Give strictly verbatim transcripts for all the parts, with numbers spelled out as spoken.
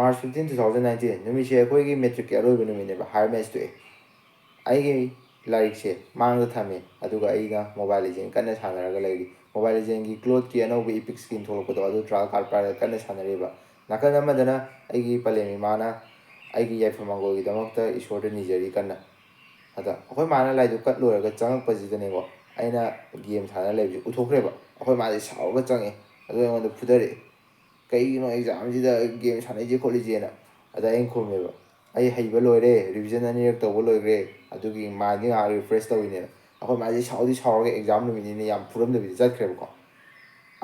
March fifteen, two thousand nineteen ꯅꯨꯃꯤꯠꯁꯦ ꯑꯩꯈꯣꯏꯒꯤ ꯃꯦꯇ꯭ꯔꯤꯛꯀꯤ ꯑꯔꯣꯏꯕ ꯅꯨꯃꯤꯠꯅꯦꯕ, ꯍꯥꯏꯌꯔ ꯃꯦꯠꯁ ꯊꯣꯛꯑꯦ꯫ ꯑꯩꯒꯤ ꯂꯥꯏꯔꯤꯛꯁꯦ ꯃꯥꯡꯗ ꯊꯝꯃꯦ, ꯑꯗꯨꯒ ꯑꯩꯅ ꯃꯣꯕꯥꯏꯜ ꯂꯤꯖꯦꯟ ꯀꯟꯅ ꯁꯥꯟꯅꯔꯒ ꯂꯩꯔꯤ꯫ ꯃꯣꯕꯥꯏꯜ ꯂꯤꯖꯦꯟꯒꯤ ꯀ꯭ꯂꯣꯠꯀꯤ ꯑꯅꯧꯕ ꯏꯄꯤꯛ ꯁ꯭ꯀꯤꯟ ꯊꯣꯛꯂꯛꯄꯗꯣ ꯑꯗꯨ ꯇ꯭ꯔꯥꯏꯌꯦꯜ ꯀꯥꯔꯠ ꯄꯥꯏꯔꯒ ꯀꯟꯅ ꯁꯥꯟꯅꯔꯤꯕ꯫ ꯅꯥꯀꯜ ꯑꯃꯗꯅ ꯑꯩꯒꯤ ꯄꯂꯦꯝ ꯏꯃꯥꯅ ꯑꯩꯒꯤ ꯌꯥꯏꯐ ꯃꯪꯒꯣꯜꯒꯤꯗꯃꯛꯇ ꯏꯁꯣꯔꯗ ꯅꯤꯖꯔꯤ ꯀꯟꯅ꯫ ꯑꯗ ꯑꯩꯈꯣꯏ ꯃꯥꯅ ꯂꯥꯏꯗꯨ ꯀꯠ ꯂꯣꯏꯔꯒ ꯆꯪꯉꯛꯄꯁꯤꯗꯅꯦꯀꯣ, ꯑꯩꯅ ꯒꯦꯝ ꯁꯥꯟꯅ ꯂꯩꯕꯁꯦ ꯎꯊꯣꯛꯈ꯭ꯔꯦꯕ꯫ ꯑꯩꯈꯣꯏ ꯃꯥꯁꯦ ꯁꯥꯎꯔꯒ ꯆꯪꯉꯦ, ꯑꯗꯨ ꯑꯩꯉꯣꯟꯗ ꯐꯨꯊꯔꯛꯑꯦ꯫ "ꯀꯩꯒꯤꯅꯣ ꯑꯦꯛꯖꯥꯝꯁꯤꯗ ꯒꯦꯝ ꯁꯥꯟꯅꯩꯁꯦ ꯈꯣꯠꯂꯤꯁꯦꯅ?" ꯑꯗ ꯑꯩꯅ ꯈꯨꯝꯃꯦꯕ, "ꯑꯩ ꯍꯩꯕ ꯂꯣꯏꯔꯦ, ꯔꯤꯚꯤꯖꯟ ꯑꯅꯤꯔꯛ ꯇꯧꯕ ꯂꯣꯏꯈ꯭ꯔꯦ, ꯑꯗꯨꯒꯤ ꯃꯥꯏꯟꯁꯦ ꯉꯥꯏꯍꯥꯛ ꯔꯤꯐ꯭ꯔꯦꯁ ꯇꯧꯔꯤꯅꯦꯅ"꯫ ꯑꯩꯈꯣꯏ ꯃꯥꯁꯦ ꯁꯥꯎꯗꯤ ꯁꯥꯎꯔꯒ ꯑꯦꯛꯖꯥꯝ ꯅꯨꯃꯤꯠꯅꯤꯅ ꯌꯥꯝ ꯐꯨꯔꯝꯗꯕꯤꯗ ꯆꯠꯈ꯭ꯔꯦꯕꯀꯣ꯫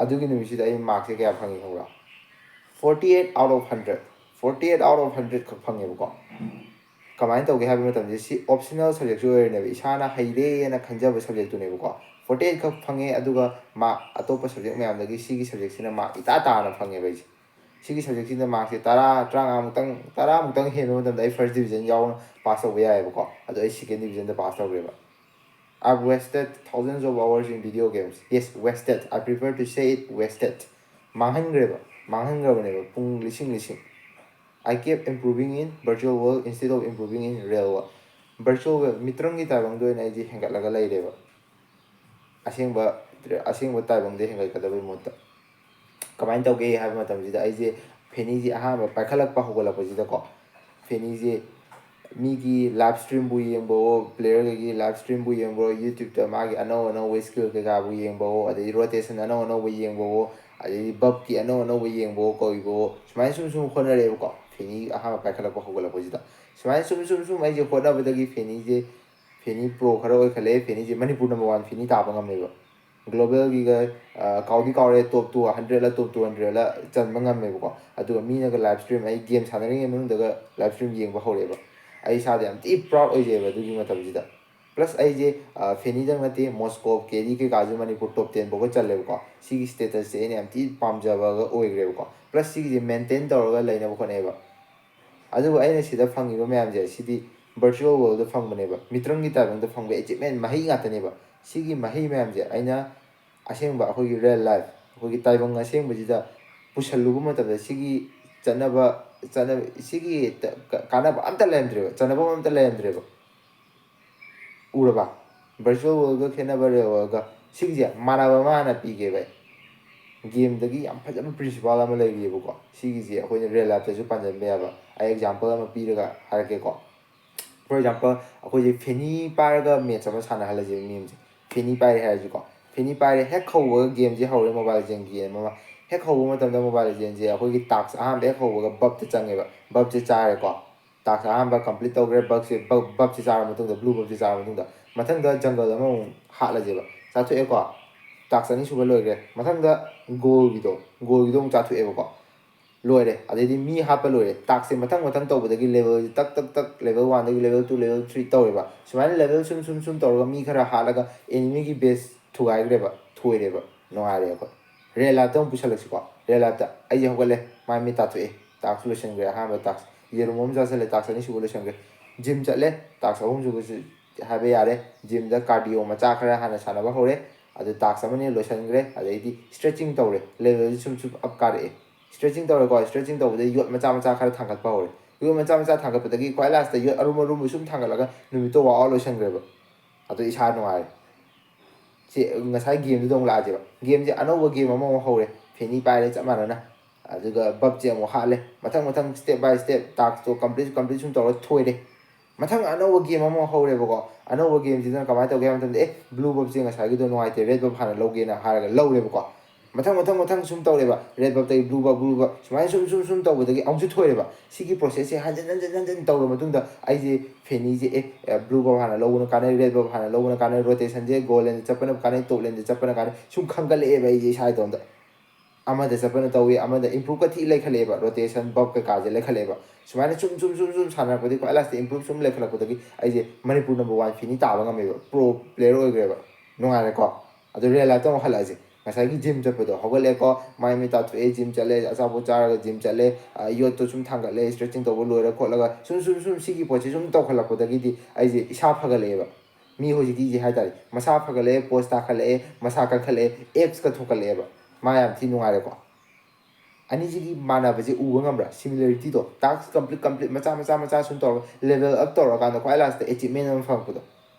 ꯑꯗꯨꯒꯤ ꯅꯨꯃꯤꯠꯁꯤꯗ ꯑꯩ ꯃꯥꯔꯛꯁꯦ ꯀꯌꯥ ꯐꯪꯉꯤ ꯈꯪꯕ꯭ꯔꯥ? Forty eight out of hundred꯫ Forty eight out of hundred ꯈꯛ ꯐꯪꯉꯦꯕꯀꯣ꯫ ꯀꯃꯥꯏꯅ ꯇꯧꯒꯦ ꯍꯥꯏꯕ ꯃꯇꯝꯁꯦ, ꯁꯤ ꯑꯣꯞꯁꯅꯦꯜ ꯁꯕꯖꯦꯛꯁꯨ ꯑꯣꯏꯔꯤꯅꯦꯕ, ꯏꯁꯥꯅ ꯍꯩꯔꯦꯅ ꯈꯟꯖꯕ ꯁꯕꯖꯦꯛꯇꯨꯅꯦꯕꯀꯣ꯫ Forty eight ꯈꯛ ꯐꯪꯉꯦ, ꯑꯗꯨꯒ ꯃꯥꯔꯛ ꯑꯇꯣꯞꯄ ꯁꯕꯖꯦꯛ ꯃꯌꯥꯝꯗꯒꯤ ꯁꯤꯒꯤ ꯁꯕꯖꯦꯛꯁꯤꯅ ꯃꯥꯔꯛ ꯏꯇꯥ ꯇꯥꯅ ꯐꯪꯉꯦꯕ ꯑꯩꯁꯦ꯫ ꯁꯤꯒꯤ ꯁꯕꯖꯦꯛꯁꯤꯗ ꯃꯥꯔꯛꯁꯦ ꯇꯔꯥ, ꯇꯔꯥꯃꯉꯥꯃꯨꯛꯇꯪ, ꯇꯔꯥꯃꯨꯛꯇꯪ ꯍꯦꯟꯕ ꯃꯇꯝꯗ ꯑꯩ ꯐꯥꯔꯁ ꯗꯤꯕꯤꯖꯟ ꯌꯥꯎꯅ ꯄꯥꯁ ꯇꯧꯕ ꯌꯥꯏꯑꯕꯀꯣ꯫ ꯑꯗꯣ ꯑꯩ ꯁꯦꯀꯦꯟ ꯗꯤꯕꯤꯖꯟꯗ ꯄꯥꯁ ꯇꯧꯈ꯭ꯔꯦꯕ꯫ "I've wasted thousands of hours in video games." Yes, wasted. I prefer to say it, wasted. ꯃꯥꯡꯍꯟꯈ꯭ꯔꯦꯕ, ꯃꯥꯡꯍꯟꯈ꯭ꯔꯕꯅꯦꯕ ꯄꯨꯡ ꯂꯤꯁꯤꯡ ꯂꯤꯁꯤꯡ꯫ "I kept improving in virtual world instead of improving in real world." Virtual world, ꯃꯤꯇ꯭ꯔꯪꯒꯤ ꯇꯥꯏꯕꯪꯗ ꯑꯣꯏꯅ ꯑꯩꯁꯦ ꯍꯦꯟꯒꯠꯂꯒ ꯂꯩꯔꯦꯕ, ꯑꯁꯦꯡꯕ, ꯑꯁꯦꯡꯕ ꯇꯥꯏꯕꯪꯗ ꯍꯦꯟꯒꯠꯀꯗꯕꯩ ꯃꯍꯨꯠꯇ꯫ ꯀꯃꯥꯏꯅ ꯇꯧꯒꯦ ꯍꯥꯏꯕ ꯃꯇꯝꯁꯤꯗ, ꯑꯩꯁꯦ ꯐꯦꯅꯤꯁꯦ ꯑꯍꯥꯟꯕ ꯄꯥꯏꯈꯠꯂꯛꯄ ꯍꯧꯒꯠꯂꯛꯄꯁꯤꯗꯀꯣ, ꯐꯦꯅꯤꯁꯦ ꯃꯤꯒꯤ ꯂꯥꯏꯞ ꯁ꯭ꯇ꯭ꯔꯤꯝꯕꯨ ꯌꯦꯡꯕꯋꯣ, ꯄ꯭ꯂꯦꯌꯔꯈꯩꯒꯤ ꯂꯥꯏꯞ ꯁ꯭ꯇ꯭ꯔꯤꯝꯕꯨ ꯌꯦꯡꯕꯋꯣ, ꯌꯨꯇ꯭ꯌꯨꯕꯇ ꯃꯥꯒꯤ ꯑꯅꯧ ꯑꯅꯧꯕ ꯁ꯭ꯀꯤꯜ ꯀꯩꯀꯥꯕꯨ ꯌꯦꯡꯕꯋꯣ, ꯑꯗꯩ ꯔꯣꯇꯦꯁꯟ ꯑꯅꯧ ꯑꯅꯧꯕ ꯌꯦꯡꯕꯋꯣ, ꯑꯗꯩꯗꯤ ꯕꯞꯀꯤ ꯑꯅꯧ ꯑꯅꯧꯕ ꯌꯦꯡꯕꯋꯣ, ꯀꯧꯏꯕꯋꯣ, ꯁꯨꯃꯥꯏꯅ ꯁꯨꯝ ꯁꯨꯝ ꯍꯣꯠꯅꯔꯛꯑꯦꯕꯀꯣ꯫ ꯐꯦꯅꯤ ꯑꯍꯥꯟꯕ ꯄꯥꯏꯈꯠꯂꯛꯄ ꯍꯧꯒꯠꯂꯛꯄꯁꯤꯗ ꯁꯨꯃꯥꯏꯅ ꯁꯨꯝ ꯁꯨꯝ ꯁꯨꯝ ꯑꯩꯁꯦ ꯍꯣꯠꯅꯕꯗꯒꯤ ꯐꯦꯅꯤꯁꯦ, ꯐꯦꯅꯤ ꯄ꯭ꯔꯣ ꯈꯔ ꯑꯣꯏꯈꯠꯂꯛꯑꯦ꯫ ꯐꯦꯅꯤꯁꯦ ꯃꯅꯤꯄꯨꯔ ꯅꯝꯕꯔ ꯋꯥꯟ ꯐꯦꯅꯤ ꯇꯥꯕ ꯉꯝꯃꯦꯕ꯫ ꯒ꯭ꯂꯣꯕꯦꯜꯒꯤꯒ, ꯑ, ꯀꯥꯎꯗꯤ ꯀꯥꯎꯔꯦ, ꯇꯣꯞ ꯇꯨ ꯍꯟꯗ꯭ꯔꯦꯠꯂ ꯇꯣꯞ ꯇꯨ ꯍꯟꯗ꯭ꯔꯦꯠꯂ ꯆꯟꯕ ꯉꯝꯃꯦꯕꯀꯣ꯫ ꯑꯗꯨꯒ ꯃꯤꯅꯒ ꯂꯥꯏꯞ ꯁ꯭ꯇ꯭ꯔꯤꯝ, ꯑꯩ ꯒꯦꯝ ꯁꯥꯟꯅꯔꯤꯉꯩ ꯃꯅꯨꯡꯗꯒ ꯂꯥꯏꯞ ꯁ꯭ꯇ꯭ꯔꯤꯝ ꯌꯦꯡꯕ ꯍꯧꯔꯛꯑꯦꯕ꯫ ꯑꯩ ꯏꯁꯥꯗ ꯌꯥꯝ ꯊꯤ ꯄ꯭ꯔꯥꯎꯗ ꯑꯣꯏꯖꯩꯑꯕ ꯑꯗꯨꯒꯤ ꯃꯇꯝꯁꯤꯗ꯫ ꯄ꯭ꯂꯁ ꯑꯩꯁꯦ, ꯑ, ꯐꯦꯅꯤꯗꯪ ꯅꯠꯇꯦ, ꯃꯣꯁꯀꯣꯞ, ꯀꯦꯔꯤ ꯀꯩꯀꯥꯁꯨ ꯃꯅꯤꯄꯨꯔ ꯇꯣꯞ ꯇꯦꯟ ꯐꯥꯎꯕ ꯆꯜꯂꯦꯕꯀꯣ꯫ ꯁꯤꯒꯤ ꯁ꯭ꯇꯦꯇꯁꯁꯦ ꯑꯩꯅ ꯌꯥꯝ ꯊꯤ ꯄꯥꯝꯖꯕꯒ ꯑꯣꯏꯈ꯭ꯔꯦꯕꯀꯣ꯫ ꯄ꯭ꯂꯁ ꯁꯤꯒꯤꯁꯦ ꯃꯦꯟꯇꯦꯟ ꯇꯧꯔꯒ ꯂꯩꯅꯕ ꯍꯣꯠꯅꯩꯑꯕ꯫ ꯑꯗꯨꯕꯨ ꯑꯩꯅ ꯁꯤꯗ ꯐꯪꯉꯤꯕ ꯃꯌꯥꯝꯁꯦ, ꯁꯤꯗꯤ ꯚꯔꯆꯨꯋꯦꯜ ꯋꯥꯔꯜꯗ ꯐꯪꯕꯅꯦꯕ, ꯃꯤꯇ꯭ꯔꯪꯒꯤ ꯇꯥꯏꯕꯪꯗ ꯐꯪꯕ ꯑꯦꯆꯤꯞꯃꯦꯟ ꯃꯍꯩ ꯉꯥꯛꯇꯅꯦꯕ꯫ ꯁꯤꯒꯤ ꯃꯍꯩ ꯃꯌꯥꯝꯁꯦ ꯑꯩꯅ ꯑꯁꯦꯡꯕ ꯑꯩꯈꯣꯏꯒꯤ ꯔꯤꯌꯦꯜ ꯂꯥꯏꯐ, ꯑꯩꯈꯣꯏꯒꯤ ꯇꯥꯏꯕꯪ ꯑꯁꯦꯡꯕꯁꯤꯗ ꯄꯨꯁꯜꯂꯨꯕ ꯃꯇꯝꯗ, ꯁꯤꯒꯤ ꯆꯠꯅꯕ ꯆꯠꯅꯕ ꯁꯤꯒꯤ ꯀꯥꯟꯅꯕ ꯑꯝꯇ ꯂꯩꯔꯝꯗ꯭ꯔꯦꯕ, ꯆꯟꯅꯐꯝ ꯑꯝꯇ ꯂꯩꯔꯝꯗ꯭ꯔꯦꯕ꯫ ꯎꯔꯕ? ꯚꯔꯆꯨꯋꯦꯜ ꯋꯥꯔꯜꯒ ꯈꯦꯠꯅꯕ ꯔꯤꯌꯦꯜ ꯋꯥꯔꯜꯒ꯫ ꯁꯤꯒꯤꯁꯦ ꯃꯥꯟꯅꯕ ꯑꯃ ꯍꯥꯟꯅ ꯄꯤꯒꯦꯕ ꯑꯩ꯫ ꯒꯦꯝꯗꯒꯤ ꯌꯥꯝ ꯐꯖꯕ ꯄ꯭ꯔꯤꯟꯁꯤꯄꯥꯜ ꯑꯃ ꯂꯩꯔꯤꯑꯕꯀꯣ꯫ ꯁꯤꯒꯤꯁꯦ ꯑꯩꯈꯣꯏꯅ ꯔꯤꯌꯦꯜ ꯂꯥꯏꯐꯇꯁꯨ ꯄꯥꯟꯁꯤꯟꯕ ꯌꯥꯕ꯫ ꯑꯩ ꯑꯦꯛꯖꯥꯝꯄꯜ ꯑꯃ ꯄꯤꯔꯒ ꯍꯥꯏꯔꯛꯀꯦꯀꯣ꯫ ꯐꯣꯔ ꯑꯦꯛꯖꯥꯝꯄꯜ, ꯑꯩꯈꯣꯏꯁꯦ ꯐꯦꯅꯤ ꯄꯥꯏꯔꯒ ꯃꯦꯠꯆ ꯑꯃ ꯁꯥꯟꯅꯍꯜꯂꯁꯦꯕ ꯃꯤ ꯑꯃꯁꯦ꯫ ꯐꯦꯅꯤ ꯄꯥꯏꯔꯦ ꯍꯥꯏꯔꯁꯤꯀꯣ꯫ ꯐꯦꯅꯤ ꯄꯥꯏꯔꯦ, ꯍꯦꯛ ꯍꯧꯕꯒ ꯒꯦꯝꯁꯦ ꯍꯧꯔꯦ, ꯃꯣꯕꯥꯏꯜ ꯂꯤꯖꯦꯟ ꯒꯦꯝ ꯑꯃ꯫ ꯍꯦꯛ ꯍꯧꯕ ꯃꯇꯝꯗ ꯃꯣꯕꯥꯏꯜ ꯂꯤꯖꯦꯟꯁꯦ ꯑꯩꯈꯣꯏꯒꯤ ꯇꯥꯛꯁ ꯑꯍꯥꯟꯕ ꯍꯦꯛ ꯍꯧꯕꯒ ꯕꯞꯇ ꯆꯪꯉꯦꯕ꯫ ꯕꯞꯁꯦ ꯆꯥꯔꯦꯀꯣ꯫ ꯇꯥꯛꯁ ꯑꯍꯥꯟꯕ ꯀꯝꯄ꯭ꯂꯤꯠ ꯇꯧꯈ꯭ꯔꯦ, ꯕꯞꯁꯦ, ꯕꯞ, ꯕꯞꯁꯦ ꯆꯥꯔ ꯃꯇꯨꯡꯗ, ꯕ꯭ꯂꯨ ꯕꯞꯁꯦ ꯆꯥꯔ ꯃꯇꯨꯡꯗ, ꯃꯊꯪꯗ ꯖꯪꯒꯜ ꯑꯃꯃꯨꯛ ꯍꯥꯠꯂꯁꯦꯕ꯫ ꯆꯥꯊꯣꯛꯑꯦꯀꯣ꯫ ꯇꯥꯛꯁ ꯑꯅꯤꯁꯨꯕ ꯂꯣꯏꯈ꯭ꯔꯦ꯫ ꯃꯊꯪꯗ ꯒꯣꯜꯒꯤꯗꯣ, ꯒꯣꯜꯒꯤꯗꯣ ꯑꯃꯨꯛ ꯆꯥꯊꯣꯛꯑꯦꯕꯀꯣ꯫ ꯂꯣꯏꯔꯦ꯫ ꯑꯗꯩꯗꯤ ꯃꯤ ꯍꯥꯞꯄ ꯂꯣꯏꯔꯦ꯫ ꯇꯥꯛꯁꯁꯦ ꯃꯊꯪ ꯃꯊꯪ ꯇꯧꯕꯗꯒꯤ ꯂꯦꯚꯦꯜꯁꯦ ꯇꯛ ꯇꯛ ꯇꯛ, ꯂꯦꯚꯦꯜ ꯋꯥꯟꯗꯒꯤ ꯂꯦꯚꯦꯜ ꯇꯨ, ꯂꯦꯚꯦꯜ ꯊ꯭ꯔꯤ ꯇꯧꯔꯦꯕ꯫ ꯁꯨꯃꯥꯏꯅ ꯂꯦꯚꯦꯜ ꯁꯨꯝ ꯁꯨꯝ ꯁꯨꯝ ꯇꯧꯔꯒ ꯃꯤ ꯈꯔ ꯍꯥꯠꯂꯒ ꯑꯦꯅꯤꯃꯤꯒꯤ ꯕꯦꯁ ꯊꯨꯒꯥꯏꯈ꯭ꯔꯦꯕ, ꯊꯣꯏꯔꯦꯕ꯫ ꯅꯨꯡꯉꯥꯏꯔꯦ ꯑꯩꯈꯣꯏ꯫ ꯔꯤꯌꯦꯜ ꯂꯥꯏꯐꯇ ꯑꯃꯨꯛ ꯄꯨꯁꯜꯂꯛꯁꯤꯀꯣ꯫ ꯔꯤꯌꯦꯜ ꯂꯥꯏꯐꯇ ꯑꯩꯁꯦ ꯍꯧꯒꯠꯂꯦ, ꯃꯥꯏ ꯃꯤꯠ ꯇꯥꯊꯣꯛꯑꯦ, ꯇꯥꯛꯁ ꯂꯣꯏꯁꯤꯟꯈ꯭ꯔꯦ꯫ ꯑꯍꯥꯟꯕ ꯇꯥꯛꯁ ꯌꯦꯔꯨꯝ ꯑꯃ ꯆꯥꯁꯤꯜꯂꯦ, ꯇꯥꯛꯁ ꯑꯅꯤꯁꯨꯕ ꯂꯣꯏꯁꯤꯟꯈ꯭ꯔꯦ꯫ ꯖꯤꯝ ꯆꯠꯂꯦ, ꯇꯥꯛꯁ ꯑꯍꯨꯝꯁꯨꯕꯁꯨ ꯍꯥꯏꯕ ꯌꯥꯔꯦ꯫ ꯖꯤꯝꯗ ꯀꯥꯔꯗꯤꯑꯣ ꯃꯆꯥ ꯈꯔ ꯍꯥꯟꯅ ꯁꯥꯟꯅꯕ ꯍꯧꯔꯦ꯫ ꯑꯗꯨ ꯇꯥꯛꯁ ꯑꯃꯅꯤ ꯂꯣꯏꯁꯤꯟꯈ꯭ꯔꯦ꯫ ꯑꯗꯩꯗꯤ ꯁ꯭ꯇ꯭ꯔꯦꯆꯤꯡ ꯇꯧꯔꯦ, ꯂꯦꯚꯦꯜꯁꯦ ꯁꯨꯝ ꯁꯨꯝ ꯑꯞ ꯀꯥꯔꯛꯑꯦ꯫ ꯁ꯭ꯇ꯭ꯔꯦꯆꯤꯡ ꯇꯧꯔꯦꯀꯣ, ꯁ꯭ꯇ꯭ꯔꯦꯆꯤꯡ ꯇꯧꯕꯗꯒꯤ ꯌꯣꯠ ꯃꯆꯥ ꯃꯆꯥ ꯈꯔ ꯊꯥꯡꯒꯠꯄ ꯍꯧꯔꯦ꯫ ꯌꯣꯠ ꯃꯆꯥ ꯃꯆꯥ ꯊꯥꯡꯒꯠꯄꯗꯒꯤ ꯈ꯭ꯋꯥꯏ ꯂꯥꯁꯇ ꯌꯣꯠ ꯑꯔꯨꯝ ꯑꯔꯨꯝꯕ ꯁꯨꯝ ꯊꯥꯡꯒꯠꯂꯒ ꯅꯨꯃꯤꯠꯇꯣ ꯋꯥꯛ ꯑꯥꯎꯠ ꯂꯣꯏꯁꯤꯟꯈ꯭ꯔꯦꯕ꯫ ꯑꯗꯨ ꯏꯁꯥ ꯅꯨꯡꯉꯥꯏꯔꯦ꯫ ꯁꯤ ꯉꯁꯥꯏ ꯒꯦꯝꯗꯨꯗ ꯑꯃꯨꯛ ꯂꯥꯛꯑꯁꯦꯕ꯫ ꯒꯦꯝꯁꯦ ꯑꯅꯧꯕ ꯒꯦꯝ ꯑꯃꯃꯨꯛ ꯍꯧꯔꯦ, ꯐꯦꯅꯤ ꯄꯥꯏꯔꯦ ꯆꯞ ꯃꯥꯟꯅꯅ꯫ ꯑꯗꯨꯒ ꯕꯞꯁꯦ ꯑꯃꯨꯛ ꯍꯥꯠꯂꯦ꯫ ꯃꯊꯪ ꯃꯊꯪ step by step ꯇꯥꯛꯁꯇꯣ ꯀꯝꯄ꯭ꯂꯤꯠ ꯀꯝꯄ꯭ꯂꯤꯠ ꯁꯨꯝ ꯇꯧꯔ ꯊꯣꯏꯔꯦ꯫ ꯃꯊꯪ ꯑꯅꯧꯕ ꯒꯦꯝ ꯑꯃ ꯍꯧꯔꯦꯕꯀꯣ꯫ ꯑꯅꯧꯕ ꯒꯦꯝꯁꯤꯗꯅ ꯀꯃꯥꯏꯅ ꯇꯧꯒꯦ ꯍꯥꯏꯕ ꯃꯇꯝꯗ, "ꯑꯦ, ꯕ꯭ꯂꯨ ꯕꯞꯁꯦ ꯉꯁꯥꯏꯒꯤꯗꯣ ꯅꯨꯡꯉꯥꯏꯇꯦ, ꯔꯦꯗ ꯕꯞ ꯍꯥꯟꯅ ꯂꯧꯒꯦꯅ" ꯍꯥꯏꯔꯒ ꯂꯧꯔꯦꯕꯀꯣ꯫ ꯃꯊꯪ ꯃꯊꯪ ꯃꯊꯪ ꯁꯨꯝ ꯇꯧꯔꯦꯕ, ꯔꯦꯗ ꯕꯞꯇꯒꯤ ꯕ꯭ꯂꯨ ꯕꯞ, ꯕ꯭ꯂꯨ ꯕꯞ, ꯁꯨꯃꯥꯏꯅ ꯁꯨꯝ ꯁꯨꯝ ꯁꯨꯝ ꯇꯧꯕꯗꯒꯤ ꯑꯃꯨꯛꯁꯨ ꯊꯣꯏꯔꯦꯕ꯫ ꯁꯤꯒꯤ ꯄ꯭ꯔꯣꯁꯦꯁꯁꯦ ꯍꯟꯖꯤꯟ ꯍꯟꯖꯤꯟ ꯍꯟꯖꯤꯟ ꯇꯧꯔ ꯃꯇꯨꯡꯗ ꯑꯩꯁꯦ ꯐꯦꯅꯤꯁꯦ, "ꯑꯦ, ꯕ꯭ꯂꯨ ꯕꯞ ꯍꯥꯟꯅ ꯂꯧꯕꯅ ꯀꯥꯟꯅꯩ, ꯔꯦꯗ ꯕꯞ ꯍꯥꯟꯅ ꯂꯧꯕꯅ ꯀꯥꯟꯅꯩ, ꯔꯣꯇꯦꯁꯟꯁꯦ ꯒꯣꯜ ꯂꯦꯟꯗ ꯆꯠꯄꯅ ꯀꯥꯟꯅꯩ, ꯇꯣꯞ ꯂꯦꯟꯗ ꯆꯠꯄꯅ ꯀꯥꯟꯅꯩ", ꯁꯨꯝ ꯈꯪꯒꯠꯂꯛꯑꯦꯕ ꯑꯩꯁꯦ ꯏꯁꯥ ꯏꯇꯣꯝꯇ꯫ ꯑꯃꯗ ꯆꯠꯄꯅ ꯇꯧꯋꯤ, ꯑꯃꯗ ꯏꯝꯄ꯭ꯔꯨꯞꯀ ꯊꯤ ꯂꯩꯈꯠꯂꯛꯑꯦꯕ, ꯔꯣꯇꯦꯁꯟ ꯕꯞ ꯀꯩꯀꯥꯁꯦ ꯂꯩꯈꯠꯂꯛꯑꯦꯕ꯫ ꯁꯨꯃꯥꯏꯅ ꯁꯨꯝ ꯁꯨꯝ ꯁꯨꯝ ꯁꯨꯝ ꯁꯥꯟꯅꯔꯛꯄꯗꯒꯤ ꯈ꯭ꯋꯥꯏ ꯂꯥꯁꯇ ꯏꯝꯄ꯭ꯔꯨꯞ ꯁꯨꯝ ꯂꯩꯈꯠꯂꯛꯄꯗꯒꯤ ꯑꯩꯁꯦ ꯃꯅꯤꯄꯨꯔ ꯅꯝꯕꯔ ꯋꯥꯟ ꯐꯦꯅꯤ ꯇꯥꯕ ꯉꯝꯃꯦꯕ, ꯄ꯭ꯔꯣ ꯄ꯭ꯂꯦꯌꯔ ꯑꯣꯏꯈ꯭ꯔꯦꯕ꯫ ꯅꯨꯡꯉꯥꯏꯔꯦꯀꯣ? ꯑꯗꯨ ꯔꯤꯌꯦꯜ ꯂꯥꯏꯐꯇ ꯑꯃꯨꯛ ꯍꯜꯂꯛꯑꯁꯦ꯫ ꯉꯁꯥꯏꯒꯤ ꯖꯤꯝ ꯆꯠꯄꯗꯣ ꯍꯧꯒꯠꯂꯦꯀꯣ, ꯃꯥꯏ ꯃꯤꯠ ꯇꯥꯊꯣꯛꯑꯦ, ꯖꯤꯝ ꯆꯠꯂꯦ, ꯑꯆꯥꯄꯣꯠ ꯆꯥꯔꯒ ꯖꯤꯝ ꯆꯠꯂꯦ, ꯌꯣꯠꯇꯣ ꯁꯨꯝ ꯊꯥꯡꯒꯠꯂꯦ, ꯁ꯭ꯇ꯭ꯔꯦꯆꯤꯡ ꯇꯧꯕ ꯂꯣꯏꯔ ꯈꯣꯠꯂꯒ ꯁꯨꯝ ꯁꯨꯝ ꯁꯨꯝ ꯁꯤꯒꯤ ꯄꯣꯠꯁꯦ ꯁꯨꯝ ꯇꯧꯈꯠꯂꯛꯄꯗꯒꯤꯗꯤ ꯑꯩꯁꯦ ꯏꯁꯥ ꯐꯒꯠꯂꯛꯑꯦꯕ꯫ ꯃꯤ ꯍꯧꯖꯤꯛꯀꯤꯁꯦ ꯍꯥꯏ ꯇꯥꯔꯦ, ꯃꯁꯥ ꯐꯒꯠꯂꯛꯑꯦ, ꯄꯣꯁ ꯇꯥꯈꯠꯂꯛꯑꯦ, ꯃꯁꯥ ꯀꯟꯈꯠꯂꯛꯑꯦ, ꯑꯦꯞꯁꯀ ꯊꯣꯛꯀꯠꯂꯛꯑꯦꯕ꯫ ꯃꯥ ꯌꯥꯝ ꯊꯤ ꯅꯨꯡꯉꯥꯏꯔꯦꯀꯣ꯫ ꯑꯅꯤꯁꯤꯒꯤ ꯃꯥꯟꯅꯕꯁꯦ ꯎꯕ ꯉꯝꯕ꯭ꯔꯥ? Similarity ꯗꯣ, task complete complete ꯃꯆꯥ ꯃꯆꯥ ꯃꯆꯥ ꯁꯨꯝ ꯇꯧꯔꯒ level up ꯇꯧꯔꯀꯥꯟꯗ ꯈ꯭ꯋꯥꯏ last ꯇ achievement ꯑꯃ ꯐꯪꯉꯛꯄꯗꯣ꯫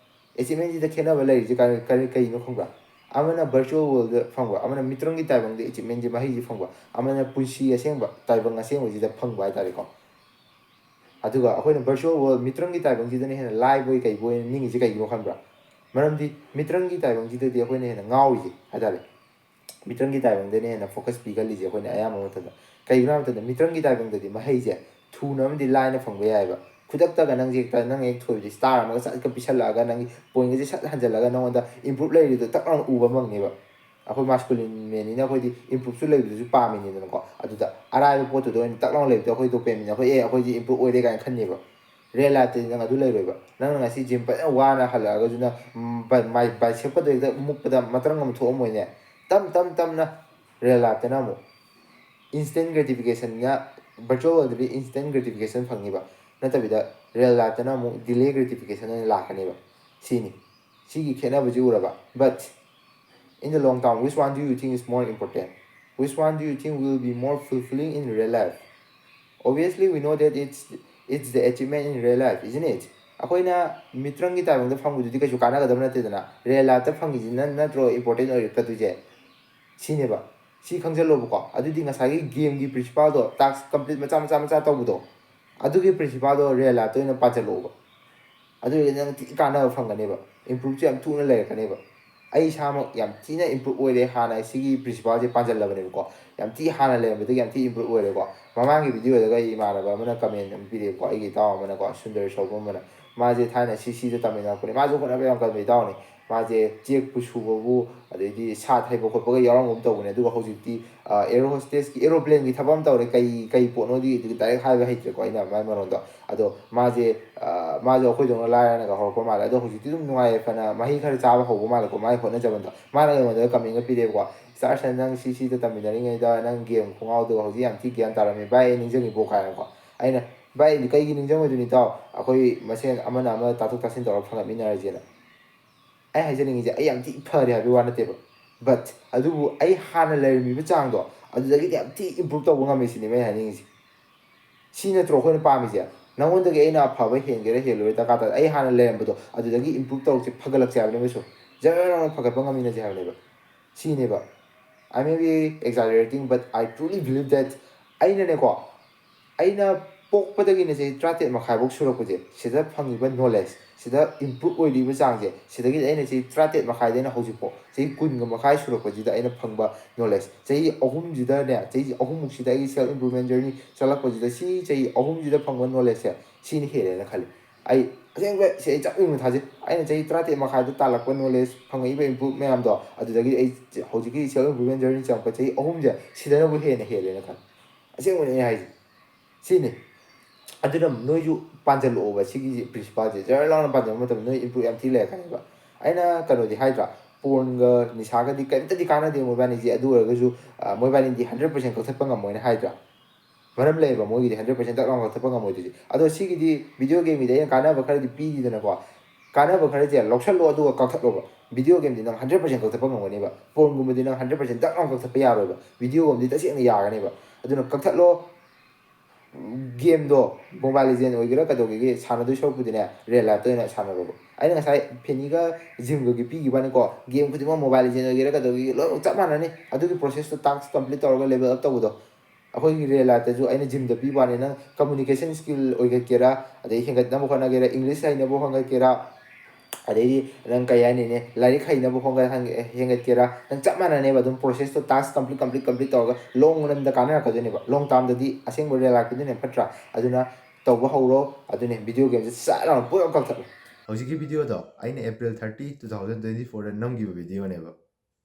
Achievement ꯁꯤꯗ ꯈꯦꯠꯅꯕ ꯂꯩꯔꯤꯁꯦ ꯀꯔꯤ, ꯀꯔꯤ, ꯀꯩꯅꯣ ꯈꯪꯕ꯭ꯔꯥ? ꯑꯃꯅ virtual world ꯗ ꯐꯪꯕ, ꯑꯃꯅ ꯃꯤꯇ꯭ꯔꯪꯒꯤ ꯇꯥꯏꯕꯪꯗ achievement ꯁꯦ, ꯃꯍꯩꯁꯦ ꯐꯪꯕ, ꯑꯃꯅ ꯄꯨꯟꯁꯤ ꯑꯁꯦꯡꯕ, ꯇꯥꯏꯕꯪ ꯑꯁꯦꯡꯕꯁꯤꯗ ꯐꯪꯕ ꯍꯥꯏꯇꯥꯔꯦꯀꯣ꯫ ꯑꯗꯨꯒ ꯑꯩꯈꯣꯏꯅ virtual world, ꯃꯤꯇ꯭ꯔꯪꯒꯤ ꯇꯥꯏꯕꯪꯁꯤꯗꯅ ꯍꯦꯟꯅ ꯂꯥꯏꯕꯣꯏ ꯀꯩꯕꯣꯏꯅ ꯅꯤꯡꯉꯤꯁꯦ ꯀꯩꯒꯤꯅꯣ ꯈꯪꯕ꯭ꯔꯥ? ꯃꯔꯝꯗꯤ ꯃꯤꯇ꯭ꯔꯪꯒꯤ ꯇꯥꯏꯕꯪꯁꯤꯗꯗꯤ ꯑꯩꯈꯣꯏꯅ ꯍꯦꯟꯅ ꯉꯥꯎꯔꯤꯁꯦ ꯍꯥꯏꯇꯥꯔꯦ꯫ ꯃꯤꯇ꯭ꯔꯪꯒꯤ ꯇꯥꯏꯕꯪꯗꯅ ꯍꯦꯟꯅ focus ꯄꯤꯒꯜꯂꯤꯁꯦ ꯑꯩꯈꯣꯏꯅ ꯑꯌꯥꯝꯕ ꯃꯇꯝꯗ꯫ ꯀꯩꯒꯤꯅꯣ ꯍꯥꯏꯕ ꯃꯇꯝꯗ ꯃꯤꯇ꯭ꯔꯪꯒꯤ ꯇꯥꯏꯕꯪꯗꯗꯤ ꯃꯍꯩꯁꯦ ꯊꯨꯅ ꯑꯃꯗꯤ ꯂꯥꯏꯅ ꯐꯪꯕ ꯌꯥꯏꯑꯕ꯫ ꯈꯨꯗꯛꯇꯒ ꯅꯪꯁꯦ ꯍꯦꯛꯇ, ꯅꯪ ꯍꯦꯛ ꯊꯣꯏꯕꯗꯤ star ꯑꯃꯒ ꯆꯠꯀ ꯄꯤꯁꯜꯂꯛꯑꯒ, ꯅꯪꯒꯤ point ꯒꯁꯦ ꯁꯠ ꯍꯟꯖꯜꯂꯒ ꯅꯉꯣꯟꯗ improve ꯂꯩꯔꯤꯗꯣ ꯇꯛ ꯂꯥꯎꯅ ꯎꯕ ꯉꯝꯅꯦꯕ꯫ ꯑꯩꯈꯣꯏ masculine man ꯅꯤꯅ ꯑꯩꯈꯣꯏꯗꯤ improve ꯁꯨ ꯂꯩꯕꯗꯨꯁꯨ ꯄꯥꯝꯃꯤꯅꯤꯗꯅꯀꯣ꯫ ꯑꯗꯨꯗ ꯑꯔꯥꯏꯕ ꯄꯣꯠꯇꯨꯗ ꯑꯣꯏꯅ ꯇꯛ ꯂꯥꯎꯅ ꯂꯩꯕꯗꯣ ꯑꯩꯈꯣꯏ dopamine ꯅ ꯑꯩꯈꯣꯏ, "ꯑꯦ, ꯑꯩꯈꯣꯏꯗꯤ improve ꯑꯣꯏꯔꯦ" ꯀꯥꯏꯅ ꯈꯟꯅꯦꯕ꯫ Real life ꯇꯗꯤ ꯅꯪ ꯑꯗꯨ ꯂꯩꯔꯣꯏꯕ꯫ ꯅꯪꯅ ꯉꯁꯤ gym ꯐꯖꯅ ꯋꯥꯅ ꯍꯜꯂꯛꯑꯒꯁꯨ ꯅꯪ, ꯎꯝ, ꯕ-, ꯃꯥꯏ bicep ꯀꯗꯣ ꯍꯦꯛꯇ ꯃꯨꯛꯄꯗ ꯃꯇ꯭ꯔꯪ ꯑꯃ ꯊꯣꯛꯑꯝꯃꯣꯏꯅꯦ꯫ ꯇꯞ, ꯇꯞ, ꯇꯞꯅ real life ꯇꯅ ꯑꯃꯨꯛ instant gratification ꯅ, virtual world ꯗꯗꯤ instant gratification ꯐꯪꯅꯤꯕ꯫ ꯅꯠꯇꯕꯤꯗ real life ꯇꯅ ꯑꯃꯨꯛ delay gratification ꯑꯣꯏꯅ ꯂꯥꯛꯀꯅꯦꯕ꯫ ꯁꯤꯅꯤ꯫ ꯁꯤꯒꯤ ꯈꯦꯠꯅꯕꯁꯤ ꯎꯔꯕ? But in the long term, which one do you think is more important? Which one do you think will be more fulfilling in real life? Obviously, we know that it's, it's the achievement in real life, isn't it? ꯑꯩꯈꯣꯏꯅ ꯃꯤꯇ꯭ꯔꯪꯒꯤ ꯇꯥꯏꯕꯪꯗ ꯐꯪꯕꯗꯨꯗꯤ ꯀꯩꯁꯨ ꯀꯥꯟꯅꯒꯗꯕ ꯅꯠꯇꯦꯗꯅ, real life ꯇ ꯐꯪꯉꯤꯁꯤꯅ ꯅꯠꯇ꯭ꯔꯣ important ꯑꯣꯏꯔꯛꯀꯗꯣꯏꯁꯦ? ꯁꯤꯅꯦꯕ꯫ ꯁꯤ ꯈꯪꯖꯜꯂꯣꯕꯀꯣ꯫ ꯑꯗꯨꯗꯤ ꯉꯁꯥꯏꯒꯤ game ꯒꯤ principle ꯗꯣ, task complete ꯃꯆꯥ ꯃꯆꯥ ꯃꯆꯥ ꯇꯧꯕꯗꯣ, ꯑꯗꯨꯒꯤ principle ꯗꯣ real life ꯇ ꯑꯣꯏꯅ ꯄꯥꯟꯁꯤꯜꯂꯣꯕ꯫ ꯑꯗꯨ ꯑꯣꯏꯔꯒꯗꯤ ꯅꯪ ꯊꯤ ꯀꯥꯟꯅꯕ ꯐꯪꯒꯅꯦꯕ, improve ꯁꯨ ꯌꯥꯝ ꯊꯨꯅ ꯂꯩꯔꯛꯀꯅꯦꯕ꯫ ꯑꯩ ꯏꯁꯥꯃꯛ ꯌꯥꯝ ꯊꯤꯅ improve ꯑꯣꯏꯔꯦ, ꯍꯥꯟꯅ ꯁꯤꯒꯤ principle ꯁꯦ ꯄꯥꯟꯁꯤꯜꯂꯕꯅꯦꯕꯀꯣ꯫ ꯌꯥꯝ ꯊꯤ ꯍꯥꯟꯅ ꯂꯩꯔꯝꯕꯗꯒꯤ ꯌꯥꯝ ꯊꯤ improve ꯑꯣꯏꯔꯦꯀꯣ꯫ ꯃꯃꯥꯡꯒꯤ video ꯗꯒ ꯑꯩ ꯏꯃꯥꯟꯅꯕ ꯑꯃꯅ comment ꯑꯃ ꯄꯤꯔꯛꯑꯦꯕꯀꯣ, ꯑꯩꯒꯤ ꯏꯇꯥꯎ ꯑꯃꯅꯀꯣ, ꯁꯨꯟꯗꯔ ꯁꯧꯕꯝ ꯑꯃꯅ꯫ ꯃꯥꯁꯦ ꯊꯥꯏꯅ ꯁꯤ ꯁꯤꯗ ꯇꯝꯃꯤꯟꯅꯔꯛꯄꯅꯦ꯫ ꯃꯥꯁꯨ ꯍꯣꯠꯅꯕ ꯌꯥꯝ ꯀꯟꯕ ꯏꯇꯥꯎꯅꯤ꯫ ꯃꯥꯁꯦ ꯆꯦꯛꯄꯨ ꯁꯨꯕꯕꯨ, ꯑꯗꯩꯗꯤ ꯁꯥꯠ ꯍꯩꯕ ꯈꯣꯠꯄꯒ ꯌꯥꯎꯔꯝꯒꯨꯝ ꯇꯧꯕꯅꯦ꯫ ꯑꯗꯨꯒ ꯍꯧꯖꯤꯛꯇꯤ, ꯑ, air hostess ꯀꯤ, aeroplane ꯒꯤ ꯊꯕꯛ ꯑꯃ ꯇꯧꯔꯦ꯫ ꯀꯩ, ꯀꯩ ꯄꯣꯠꯅꯣꯗꯤ ꯑꯗꯨꯗꯤ direct ꯍꯥꯏꯕ ꯍꯩꯇ꯭ꯔꯦꯀꯣ ꯑꯩꯅ ꯃꯥꯏ ꯃꯔꯣꯟꯗꯣ꯫ ꯑꯗꯣ ꯃꯥꯁꯦ, ꯑ, ꯃꯥꯁꯨ ꯑꯩꯈꯣꯏꯗꯧꯅ ꯂꯥꯏꯔꯅꯒ ꯍꯧꯔꯛꯄ ꯃꯥꯜꯂꯦ꯫ ꯑꯗꯣ ꯍꯧꯖꯤꯛꯇꯤ ꯑꯗꯨꯝ ꯅꯨꯡꯉꯥꯏ ꯌꯥꯏꯐꯅ ꯃꯍꯩ ꯈꯔ ꯆꯥꯕ ꯍꯧꯕ ꯃꯥꯜꯂꯦꯀꯣ, ꯃꯥꯏ ꯍꯣꯠꯅꯖꯃꯟꯗꯣ꯫ ꯃꯥꯅ ꯑꯩꯉꯣꯟꯗ comment ꯒ ꯄꯤꯔꯛꯑꯦꯕꯀꯣ, "Star ꯁꯟ, ꯅꯪ ꯁꯤ ꯁꯤꯗ ꯇꯝꯃꯤꯟꯅꯔꯤꯉꯩꯗ ꯅꯪ game ꯈꯣꯡꯒꯥꯎꯗꯣ ꯍꯧꯖꯤꯛ ꯌꯥꯝ ꯊꯤ ꯒ꯭ꯌꯥꯟ ꯇꯥꯔꯝꯃꯦ ꯚꯥꯏ, ꯑꯩ ꯅꯤꯡꯁꯤꯡꯉꯤꯕꯣ?" ꯀꯥꯏꯅꯀꯣ꯫ ꯑꯩꯅ, "ꯚꯥꯏ, ꯑꯩꯗꯤ ꯀꯩꯒꯤ ꯅꯤꯡꯁꯤꯡꯉꯣꯏꯗꯣꯏꯅꯣ ꯏꯇꯥꯎ? ꯑꯩꯈꯣꯏ ꯃꯁꯦꯟ ꯑꯃꯅ ꯑꯃ ꯇꯥꯊꯣꯛ ꯇꯥꯁꯤꯟ ꯇꯧꯔꯒ ꯐꯪꯒꯠꯃꯤꯟꯅꯔꯁꯦꯅ"꯫ ꯑꯩ ꯍꯥꯏꯖꯅꯤꯡꯉꯤꯁꯦ, ꯑꯩ ꯌꯥꯝ ꯊꯤ ꯐꯔꯦ ꯍꯥꯏꯕꯒꯤ ꯋꯥ ꯅꯠꯇꯦꯕ꯫ But ꯑꯗꯨꯕꯨ ꯑꯩ ꯍꯥꯟꯅ ꯂꯩꯔꯝꯃꯤꯕ ꯆꯥꯡꯗꯣ ꯑꯗꯨꯗꯒꯤꯗꯤ ꯌꯥꯝ ꯊꯤ improve ꯇꯧꯕ ꯉꯝꯃꯤ ꯁꯤꯅꯦꯕ ꯑꯩꯅ ꯍꯥꯏꯅꯤꯡꯉꯤꯁꯦ꯫ ꯁꯤ ꯅꯠꯇ꯭ꯔꯣ ꯑꯩꯈꯣꯏꯅ ꯄꯥꯝꯃꯤꯁꯦ? ꯅꯪꯉꯣꯟꯗꯒꯤ ꯑꯩꯅ ꯑꯐꯕ ꯍꯦꯟꯒꯦꯔꯥ ꯍꯦꯜꯂꯣꯏꯔꯥ ꯗꯔꯀꯥꯔ ꯇꯥꯗꯦ, ꯑꯩ ꯍꯥꯟꯅ ꯂꯩꯔꯝꯕꯗꯣ ꯑꯗꯨꯗꯒꯤ improve ꯇꯧꯔꯁꯦ, ꯐꯒꯠꯂꯛꯁꯦ ꯍꯥꯏꯕꯅꯦꯕ꯫ ꯁꯨꯝ ꯖꯔ ꯂꯥꯎꯅ ꯐꯒꯠꯄ ꯉꯝꯃꯤꯟꯅꯁꯦ ꯍꯥꯏꯕꯅꯦꯕ꯫ ꯁꯤꯅꯦꯕ꯫ I may be exaggerating, but I truly believe that ꯑꯩꯅꯅꯦꯀꯣ, ꯑꯩꯅ ꯄꯣꯛꯄꯗꯒꯤꯅ ꯆꯍꯤ ꯇꯔꯥꯇꯔꯦꯠ ꯃꯈꯥꯏꯐꯧ ꯁꯨꯔꯛꯄꯁꯦ, ꯁꯤꯗ ꯐꯪꯉꯤꯕ knowledge, ꯁꯤꯗ improve ꯑꯣꯏꯔꯤꯕ ꯆꯥꯡꯁꯦ, ꯁꯤꯗꯒꯤꯗꯤ ꯑꯩꯅ ꯆꯍꯤ ꯇꯔꯥꯇꯔꯦꯠ ꯃꯈꯥꯏꯗꯩꯅ ꯍꯧꯖꯤꯛꯐꯥꯎ ꯆꯍꯤ ꯀꯨꯟꯒ ꯃꯈꯥꯏ ꯁꯨꯔꯛꯄꯁꯤꯗ ꯑꯩꯅ ꯐꯪꯕ knowledge, ꯆꯍꯤ ꯑꯍꯨꯝꯁꯤꯗꯅꯦ, ꯆꯍꯤ ꯑꯍꯨꯝꯃꯨꯛꯁꯤꯗ ꯑꯩꯒꯤ self improvement journey ꯆꯠꯂꯛꯄꯁꯤꯗ, ꯁꯤ ꯆꯍꯤ ꯑꯍꯨꯝꯁꯤꯗ ꯐꯪꯕ knowledgeꯁꯦ ꯁꯤꯅ ꯍꯦꯜꯂꯦꯅ ꯈꯜꯂꯤ꯫ ꯑꯩ ꯑꯁꯦꯡꯕ ꯁꯤ ꯑꯩ ꯆꯞ ꯌꯨꯡꯅ ꯊꯥꯖꯩ꯫ ꯑꯩꯅ ꯆꯍꯤ ꯇꯔꯥꯇꯔꯦꯠ ꯃꯈꯥꯏꯗ ꯇꯥꯜꯂꯛꯄ knowledge, ꯐꯪꯉꯛꯏꯕ improve ꯃꯌꯥꯝꯗꯣ, ꯑꯗꯨꯗꯒꯤ ꯑꯩ ꯍꯧꯖꯤꯛꯀꯤ self improvement journey ꯆꯪꯉꯛꯄ ꯆꯍꯤ ꯑꯍꯨꯝꯁꯦ ꯁꯤꯗꯅꯕꯨ ꯍꯦꯟꯅ ꯍꯦꯜꯂꯦꯅ ꯈꯜꯂꯤ꯫ ꯑꯁꯦꯡꯕꯅꯦ ꯑꯩ ꯍꯥꯏꯁꯦ꯫ ꯁꯤꯅꯤ꯫ ꯑꯗꯨꯅ ꯅꯣꯏꯁꯨ ꯄꯥꯟꯁꯤꯜꯂꯛꯑꯣꯕ ꯁꯤꯒꯤ principleꯁꯦ꯫ ꯖꯔ ꯂꯥꯎꯅ ꯄꯥꯟꯁꯤꯟꯕ ꯃꯇꯝꯗ ꯅꯣꯏ improve ꯌꯥꯝ ꯊꯤ ꯂꯩꯔꯛꯀꯅꯦꯕ꯫ ꯑꯩꯅ ꯀꯩꯅꯣꯗꯤ ꯍꯥꯏꯗ꯭ꯔꯥ, pornꯒ ꯅꯤꯁꯥꯒꯗꯤ ꯀꯔꯤꯝꯇꯗꯤ ꯀꯥꯟꯅꯗꯦ ꯃꯣꯏꯕꯥꯅꯤꯁꯦ, ꯑꯗꯨ ꯑꯣꯏꯔꯒꯁꯨ, ꯑ, ꯃꯣꯏꯕꯥꯅꯤꯗꯤ hundred percent ꯀꯛꯊꯠꯄ ꯉꯝꯃꯣꯏꯅ ꯍꯥꯏꯗ꯭ꯔꯥ? ꯃꯔꯝ ꯂꯩꯌꯦꯕ, ꯃꯣꯏꯒꯤꯗꯤ hundred percent ꯗꯛ ꯂꯥꯎꯅ ꯀꯛꯊꯠꯄ ꯉꯝꯃꯣꯏꯗꯣꯏꯁꯦ꯫ ꯑꯗꯣ ꯁꯤꯒꯤꯗꯤ video gameꯒꯤꯗꯤ ꯑꯩꯅ ꯀꯥꯟꯅꯕ ꯈꯔꯗꯤ ꯄꯤꯔꯤꯗꯅꯀꯣ꯫ ꯀꯥꯟꯅꯕ ꯈꯔꯁꯦ ꯂꯧꯁꯜꯂꯣ ꯑꯗꯨꯒ ꯀꯛꯊꯠꯂꯣꯕ꯫ Video gameꯗꯤ ꯅꯪ hundred percent ꯀꯛꯊꯠꯄ ꯉꯝꯒꯅꯦꯕ꯫ Pornꯒꯨꯝꯕꯗꯤ ꯅꯪ hundred percent ꯗꯛ ꯂꯥꯎꯅ ꯀꯛꯊꯠꯄ ꯌꯥꯔꯣꯏꯕ꯫ Video gameꯗꯤ ꯇꯁꯦꯡꯅ ꯌꯥꯒꯅꯦꯕ꯫ ꯑꯗꯨꯅ ꯀꯛꯊꯠꯂꯣ꯫ Gameꯗꯣ Mobile Legend ꯑꯣꯏꯒꯦꯔꯥ ꯀꯩꯗꯧꯒꯦꯒꯤ ꯁꯥꯟꯅꯗꯣꯏ ꯁꯔꯨꯛꯄꯨꯗꯤꯅꯦ, real lifeꯇ ꯑꯣꯏꯅ ꯁꯥꯟꯅꯔꯣꯕ꯫ ꯑꯩꯅ ꯉꯁꯥꯏ ꯐꯦꯅꯤꯒ ꯖꯤꯝꯒꯒꯤ ꯄꯤꯈꯤꯕ ꯋꯥꯅꯤꯀꯣ, game ꯈꯨꯗꯤꯡꯃꯛ Mobile Legend ꯑꯣꯏꯒꯦꯔꯥ ꯀꯩꯗꯧꯒꯦꯒꯤ ꯂꯣꯏꯅꯃꯛ ꯆꯞ ꯃꯥꯟꯅꯅꯤ꯫ ꯑꯗꯨꯒꯤ processꯇꯣ, task complete ꯇꯧꯔꯒ level up ꯇꯧꯕꯗꯣ꯫ ꯑꯩꯈꯣꯏꯒꯤ real lifeꯇꯁꯨ ꯑꯩꯅ ꯖꯤꯝꯗ ꯄꯤꯕ ꯋꯥꯅꯤ, ꯅꯪ communication skill ꯑꯣꯏꯒꯠꯀꯦꯔꯥ, ꯑꯗꯩ ꯍꯦꯟꯒꯠꯅꯕ ꯍꯣꯠꯅꯒꯦꯔꯥ, English ꯍꯩꯅꯕ ꯍꯣꯠꯅꯒꯦꯔꯥ, ꯑꯗꯩꯗꯤ ꯅꯪ ꯀꯩ ꯍꯥꯏꯅꯤꯅꯦ, ꯂꯥꯏꯔꯤꯛ ꯍꯩꯅꯕ ꯍꯣꯠꯅ-, ꯍꯦꯟꯒꯠꯀꯦꯔꯥ, ꯅꯪ ꯆꯞ ꯃꯥꯟꯅꯅꯦꯕ ꯑꯗꯨꯝ processꯇꯣ, task complete complete complete ꯇꯧꯔꯒ long runꯗ ꯀꯥꯟꯅꯔꯛꯀꯗꯣꯏꯅꯦꯕ꯫ Long termꯗꯗꯤ ꯑꯁꯦꯡꯕ real lifeꯀꯤꯗꯨꯅ ꯍꯦꯟꯅ ꯐꯠꯇ꯭ꯔꯥ? ꯑꯗꯨꯅ ꯇꯧꯕ ꯍꯧꯔꯣ꯫ ꯑꯗꯨꯅꯦ, video gameꯁꯦ ꯆꯥꯛ ꯂꯥꯎꯅ ꯄꯨꯂꯞ ꯀꯛꯊꯠꯂꯣ꯫ ꯍꯧꯖꯤꯛꯀꯤ videoꯗꯣ ꯑꯩꯅ April thirty, two thousand twenty fourꯗ ꯅꯝꯈꯤꯕ videoꯅꯦꯕ꯫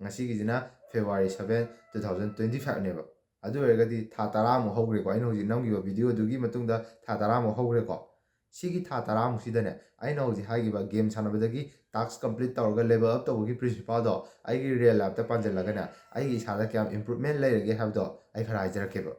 ꯉꯁꯤꯒꯤꯁꯤꯅ February seven, two thousand twenty fiveꯅꯦꯕ꯫ ꯑꯗꯨ ꯑꯣꯏꯔꯒꯗꯤ ꯊꯥ ꯇꯔꯥꯃꯨꯛ ꯍꯧꯈ꯭ꯔꯦꯀꯣ, ꯑꯩꯅ ꯍꯧꯖꯤꯛ ꯅꯝꯈꯤꯕ videoꯗꯨꯒꯤ ꯃꯇꯨꯡꯗ ꯊꯥ ꯇꯔꯥꯃꯨꯛ ꯍꯧꯈ꯭ꯔꯦꯀꯣ꯫ ꯁꯤꯒꯤ ꯊꯥ ꯇꯔꯥꯃꯨꯛꯁꯤꯗꯅꯦ, ꯑꯩꯅ ꯍꯧꯖꯤꯛ ꯍꯥꯏꯈꯤꯕ game ꯁꯥꯟꯅꯕꯗꯒꯤ task complete ꯇꯧꯔꯒ level up ꯇꯧꯕꯒꯤ principleꯗꯣ ꯑꯩꯒꯤ real lifeꯇ ꯄꯥꯟꯁꯤꯜꯂꯒꯅꯦ, ꯑꯩꯒꯤ ꯏꯁꯥꯗ ꯀꯌꯥꯝ improvement ꯂꯩꯔꯒꯦ ꯍꯥꯏꯕꯗꯣ ꯑꯩ ꯈꯔ ꯍꯥꯏꯖꯔꯛꯀꯦꯕ꯫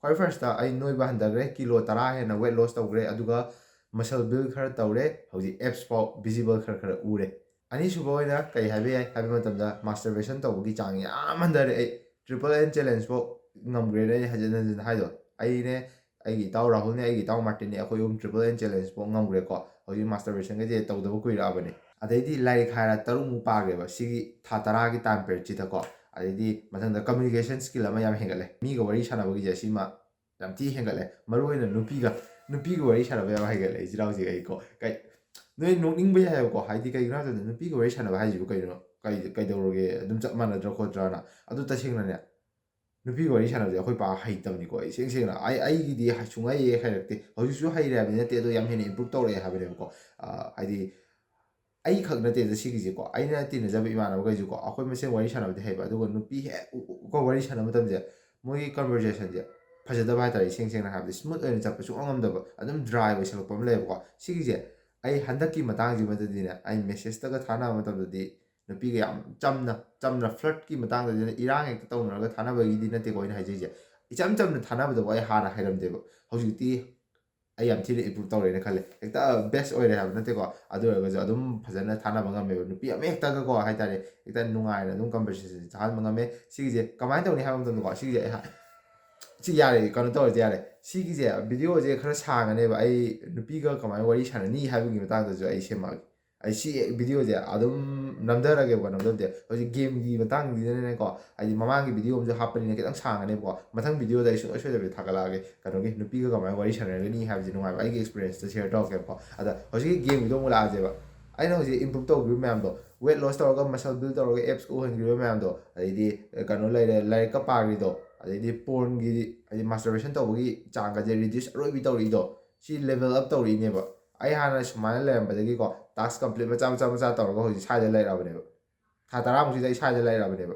ꯈ꯭ꯋꯥꯏ firstꯇ ꯑꯩ ꯅꯣꯏꯕ ꯍꯟꯊꯈ꯭ꯔꯦ, ꯀꯤꯂꯣ ꯇꯔꯥ ꯍꯦꯟꯅ weight loss ꯇꯧꯈ꯭ꯔꯦ, ꯑꯗꯨꯒ muscle build ꯈꯔ ꯇꯧꯔꯦ, ꯍꯧꯖꯤꯛ abs ꯐꯥꯎ visible ꯈꯔ ꯈꯔ ꯎꯔꯦ꯫ ꯑꯅꯤꯁꯨꯕ ꯑꯣꯏꯅ ꯀꯩ ꯍꯥꯏꯕ ꯌꯥꯏ ꯍꯥꯏꯕ ꯃꯇꯝꯗ, ꯃꯥꯁꯇꯔꯕꯦꯁꯟ ꯇꯧꯕꯒꯤ ꯆꯥꯡ ꯌꯥꯝ ꯍꯟꯊꯔꯦ꯫ ꯑꯩ ꯇ꯭ꯔꯤꯄꯜ ꯑꯦꯟ ꯆꯦꯂꯦꯟꯖ ꯐꯥꯎ ꯉꯝꯈ꯭ꯔꯦꯅ ꯑꯩ ꯍꯟꯖꯤꯟ ꯍꯟꯖꯤꯟ ꯍꯥꯏꯗꯣ꯫ ꯑꯩꯅꯦ, ꯑꯩꯒꯤ ꯏꯇꯥꯎ ꯔꯥꯍꯨꯜꯅꯦ, ꯑꯩꯒꯤ ꯏꯇꯥꯎ ꯃꯥꯔꯇꯤꯟꯅꯦ, ꯑꯩꯈꯣꯏ ꯑꯍꯨꯝ ꯇ꯭ꯔꯤꯄꯜ ꯑꯦꯟ ꯆꯦꯂꯦꯟꯖ ꯐꯥꯎ ꯉꯝꯈ꯭ꯔꯦꯀꯣ꯫ ꯍꯧꯖꯤꯛ ꯃꯥꯁꯇꯔꯕꯦꯁꯟꯒꯁꯦ ꯇꯧꯗꯕ ꯀꯨꯏꯔꯛꯑꯕꯅꯤ꯫ ꯑꯗꯩꯗꯤ ꯂꯥꯏꯔꯤꯛ ꯍꯥꯏꯔ ꯇꯔꯨꯛꯃꯨꯛ ꯄꯥꯈ꯭ꯔꯦꯕ ꯁꯤꯒꯤ ꯊꯥ ꯇꯔꯥꯒꯤ ꯇꯥꯏꯝ ꯄꯤꯔꯤꯌꯗꯁꯤꯗꯀꯣ꯫ ꯑꯗꯩꯗꯤ ꯃꯊꯪꯗ ꯀꯝꯃ꯭ꯌꯨꯅꯤꯀꯦꯁꯟ ꯁ꯭ꯀꯤꯜ ꯑꯃ ꯌꯥꯝ ꯍꯦꯟꯒꯠꯂꯦ, ꯃꯤꯒ ꯋꯥꯔꯤ ꯁꯥꯟꯅꯕꯒꯤꯁꯦ ꯁꯤꯃ ꯌꯥꯝ ꯊꯤ ꯍꯦꯟꯒꯠꯂꯦ꯫ ꯃꯔꯨ ꯑꯣꯏꯅ ꯅꯨꯄꯤꯒ, ꯅꯨꯄꯤꯒ ꯋꯥꯔꯤ ꯁꯥꯟꯅꯕ ꯌꯥꯝ ꯍꯩꯒꯠꯂꯦ ꯏꯆꯤꯜ ꯏꯅꯥꯎꯁꯤꯒ ꯑꯩꯀꯣ꯫ ꯀꯩ, ꯅꯣꯏ ꯅꯣꯛꯅꯤꯡꯕ ꯌꯥꯏꯑꯕꯀꯣ, ꯍꯥꯏꯗꯤ ꯀꯩꯒꯤꯅꯣ ꯍꯥꯏꯕꯗ, ꯅꯨꯄꯤꯒ ꯋꯥꯔꯤ ꯁꯥꯟꯅꯕ ꯍꯥꯏꯁꯤꯕꯨ ꯀꯩꯅꯣ, ꯀꯩ, ꯀꯩꯗꯧꯔꯒꯦ, ꯑꯗꯨꯝ ꯆꯞ ꯃꯥꯟꯅꯗ꯭ꯔꯥ ꯈꯣꯠꯇ꯭ꯔꯥꯅ꯫ ꯑꯗꯨ ꯇꯁꯦꯡꯅꯅꯦ, ꯅꯨꯄꯤꯒ ꯋꯥꯔꯤ ꯁꯥꯟꯅꯕꯁꯦ ꯑꯩꯈꯣꯏ ꯄꯥ ꯍꯩꯇꯕꯅꯤꯀꯣ꯫ ꯑꯩ ꯏꯁꯦꯡ ꯁꯦꯡꯅ ꯑꯩ, ꯑꯩꯒꯤꯗꯤ ꯍꯩ-, ꯁꯨꯡꯍꯩ ꯍꯦꯛ ꯍꯩꯔꯛꯇꯦ꯫ ꯍꯧꯖꯤꯛꯁꯨ ꯍꯩꯔꯦ ꯍꯥꯏꯕꯗꯤ ꯅꯠꯇꯦ, ꯑꯗꯣ ꯌꯥꯝ ꯍꯦꯟꯅ ꯏꯝꯄ꯭ꯔꯨꯞ ꯇꯧꯔꯛꯑꯦ ꯍꯥꯏꯕꯅꯦꯕꯀꯣ꯫ ꯑꯥ, ꯍꯥꯏꯗꯤ ꯑꯩ ꯈꯛ ꯅꯠꯇꯦꯗ ꯁꯤꯒꯤꯁꯦꯀꯣ, ꯑꯩꯅ ꯇꯤꯟꯅꯖꯕ ꯏꯃꯥꯟꯅꯕꯈꯩꯁꯨꯀꯣ, ꯑꯩꯈꯣꯏ ꯃꯁꯦꯟ ꯋꯥꯔꯤ ꯁꯥꯟꯅꯕꯗꯤ ꯍꯩꯕ, ꯑꯗꯨꯒ ꯅꯨꯄꯤ ꯍꯦꯛ ꯎ-, ꯎ-, ꯎ-, ꯋꯥꯔꯤ ꯁꯥꯟꯅꯕ ꯃꯇꯝꯁꯦ, ꯃꯣꯏꯒꯤ ꯀꯟꯚꯔꯖꯦꯁꯟꯁꯦ ꯐꯖꯗꯕ ꯍꯥꯏꯇꯥꯔꯦ꯫ ꯏꯁꯦꯡ ꯁꯦꯡꯅ ꯍꯥꯏꯕꯗ, ꯁ꯭ꯃꯨꯠ ꯑꯣꯏꯅ ꯆꯠꯄ ꯁꯨꯡꯉꯝ ꯉꯝꯗꯕ, ꯑꯗꯨꯝ ꯗ꯭ꯔꯥꯏ ꯑꯣꯏꯁꯜꯂꯛꯄ ꯑꯃ ꯂꯩꯌꯦꯕꯀꯣ꯫ ꯁꯤꯒꯤꯁꯦ ꯑꯩ ꯍꯟꯗꯛꯀꯤ ꯃꯇꯥꯡꯁꯤꯃꯗꯗꯤꯅꯦ, ꯑꯩ ꯃꯦꯁꯦꯖꯇꯒ ꯊꯥꯅꯕ ꯃꯇꯝꯗꯗꯤ ꯅꯨꯄꯤꯒ ꯌꯥꯝ ꯆꯝꯅ, ꯆꯝꯅ ꯐ꯭ꯂꯔꯠꯀꯤ ꯃꯇꯥꯡꯗꯗꯤ ꯏꯔꯥꯡ ꯍꯦꯛꯇ ꯇꯧꯅꯔꯒ ꯊꯥꯅꯕꯒꯤꯗꯤ ꯅꯠꯇꯦꯀꯣ ꯑꯩꯅ ꯍꯥꯏꯖꯩꯁꯦ꯫ ꯏꯆꯝ ꯆꯝꯅ ꯊꯥꯅꯕꯗꯕꯨ ꯑꯩ ꯍꯥꯟꯅ ꯍꯩꯔꯝꯗꯦꯕ꯫ ꯍꯧꯖꯤꯛꯇꯤ ꯑꯩ ꯌꯥꯝ ꯊꯤꯅ ꯏꯝꯄ꯭ꯔꯨꯞ ꯇꯧꯔꯦꯅ ꯈꯜꯂꯦ꯫ ꯍꯦꯛꯇ ꯕꯦꯁ ꯑꯣꯏꯔꯦ ꯍꯥꯏꯕ ꯅꯠꯇꯦꯀꯣ, ꯑꯗꯨ ꯑꯣꯏꯔꯒꯁꯨ ꯑꯗꯨꯝ ꯐꯖꯅ ꯊꯥꯅꯕ ꯉꯝꯃꯦꯕ꯫ ꯅꯨꯄꯤ ꯑꯃ ꯍꯦꯛꯇꯒꯀꯣ ꯍꯥꯏꯇꯥꯔꯦ, ꯍꯦꯛꯇ ꯅꯨꯡꯉꯥꯏꯅ ꯑꯗꯨꯝ ꯀꯟꯚꯔꯁꯦꯁꯟꯁꯦ ꯆꯥꯍꯟꯕ ꯉꯝꯃꯦ꯫ ꯁꯤꯒꯤꯁꯦ ꯀꯃꯥꯏꯅ ꯇꯧꯅꯤ ꯍꯥꯏꯕ ꯃꯇꯝꯗꯀꯣ, ꯁꯤꯒꯤꯁꯦ ꯑꯩ ꯍꯥ-, ꯁꯤ ꯌꯥꯔꯦ, ꯀꯩꯅꯣ ꯇꯧꯔꯗꯤ ꯌꯥꯔꯦ꯫ ꯁꯤꯒꯤꯁꯦ ꯚꯤꯗꯤꯑꯣꯁꯦ ꯈꯔ ꯁꯥꯡꯉꯅꯦꯕ, ꯑꯩ ꯅꯨꯄꯤꯒ ꯀꯃꯥꯏꯅ ꯋꯥꯔꯤ ꯁꯥꯟꯅꯅꯤ ꯍꯥꯏꯕꯒꯤ ꯃꯇꯥꯡꯗꯁꯨ ꯑꯩ ꯁꯦꯝꯃꯛꯑꯒꯦ꯫ ꯑꯩ ꯁꯤ ꯚꯤꯗꯤꯑꯣꯁꯦ ꯑꯗꯨꯝ ꯅꯝꯊꯔꯒꯦꯕꯀꯣ, ꯅꯝꯊꯕꯗꯤ ꯍꯧꯖꯤꯛ ꯒꯦꯝꯒꯤ ꯃꯇꯥꯡꯁꯤꯗꯅꯦꯀꯣ, ꯍꯥꯏꯗꯤ ꯃꯃꯥꯡꯒꯤ ꯚꯤꯗꯤꯑꯣ ꯑꯃꯁꯨ ꯍꯥꯞꯄꯅꯤꯅ ꯈꯤꯇꯪ ꯁꯥꯡꯉꯅꯦꯕꯀꯣ꯫ ꯃꯊꯪ ꯚꯤꯗꯤꯑꯣꯗ ꯑꯩ ꯁꯨꯡꯁꯣꯏ ꯁꯣꯏꯗꯕꯤꯗ ꯊꯥꯒꯠꯂꯛꯑꯒꯦ, ꯀꯩꯅꯣꯒꯤ ꯅꯨꯄꯤꯒ ꯀꯃꯥꯏꯅ ꯋꯥꯔꯤ ꯁꯥꯟꯅꯒꯅꯤ ꯍꯥꯏꯕꯁꯦ ꯅꯨꯡꯉꯥꯏꯕ, ꯑꯩꯒꯤ ꯑꯦꯛꯁꯄꯤꯔꯤꯌꯦꯟꯁꯇ ꯁꯤꯌꯔ ꯇꯧꯔꯛꯀꯦꯕꯀꯣ꯫ ꯑꯗ ꯍꯧꯖꯤꯛꯀꯤ ꯒꯦꯝꯒꯤꯗꯣ ꯑꯃꯨꯛ ꯂꯥꯛꯑꯁꯦꯕ꯫ ꯑꯩꯅ ꯍꯧꯖꯤꯛ ꯏꯝꯄ꯭ꯔꯨꯞ ꯇꯧꯈꯤꯕ ꯃꯌꯥꯝꯗꯣ, ꯋꯦꯠ ꯂꯣꯁ ꯇꯧꯔꯒ ꯃꯁꯜ ꯕꯤꯜ ꯇꯧꯔꯒ ꯑꯦꯞꯁ ꯎꯍꯟꯈꯤꯕ ꯃꯌꯥꯝꯗꯣ, ꯑꯗꯩꯗꯤ ꯀꯩꯅꯣ ꯂꯩꯔꯦ, ꯂꯥꯏꯔꯤꯛꯀ ꯄꯥꯈ꯭ꯔꯤꯗꯣ, ꯑꯗꯩꯗꯤ ꯄꯣꯔꯟꯒꯤ, ꯍꯥꯏꯗꯤ ꯃꯥꯁꯇꯔꯕꯦꯁꯟ ꯇꯧꯕꯒꯤ ꯆꯥꯡꯒꯁꯦ ꯔꯤꯗ꯭ꯌꯨꯁ ꯑꯔꯣꯏꯕꯤ ꯇꯧꯔꯛꯏꯗꯣ, ꯁꯤ ꯂꯦꯚꯦꯜ ꯑꯞ ꯇꯧꯔꯛꯏꯅꯦꯕ꯫ ꯑꯩ ꯍꯥꯟꯅ ꯁꯨꯃꯥꯏꯅ ꯂꯩꯔꯝꯕꯗꯒꯤꯀꯣ, ꯇꯥꯛꯁ ꯀꯝꯄ꯭ꯂꯤꯠ ꯃꯆꯥ ꯃꯆꯥ ꯃꯆꯥ ꯇꯧꯔꯒ ꯍꯧꯖꯤꯛ ꯁ꯭ꯋꯥꯏꯗ ꯂꯩꯔꯛꯑꯕꯅꯦꯕ꯫ ꯊꯥ ꯇꯔꯥꯃꯨꯛꯁꯤꯗ ꯑꯩ ꯁ꯭ꯋꯥꯏꯗ ꯂꯩꯔꯛꯑꯕꯅꯦꯕ꯫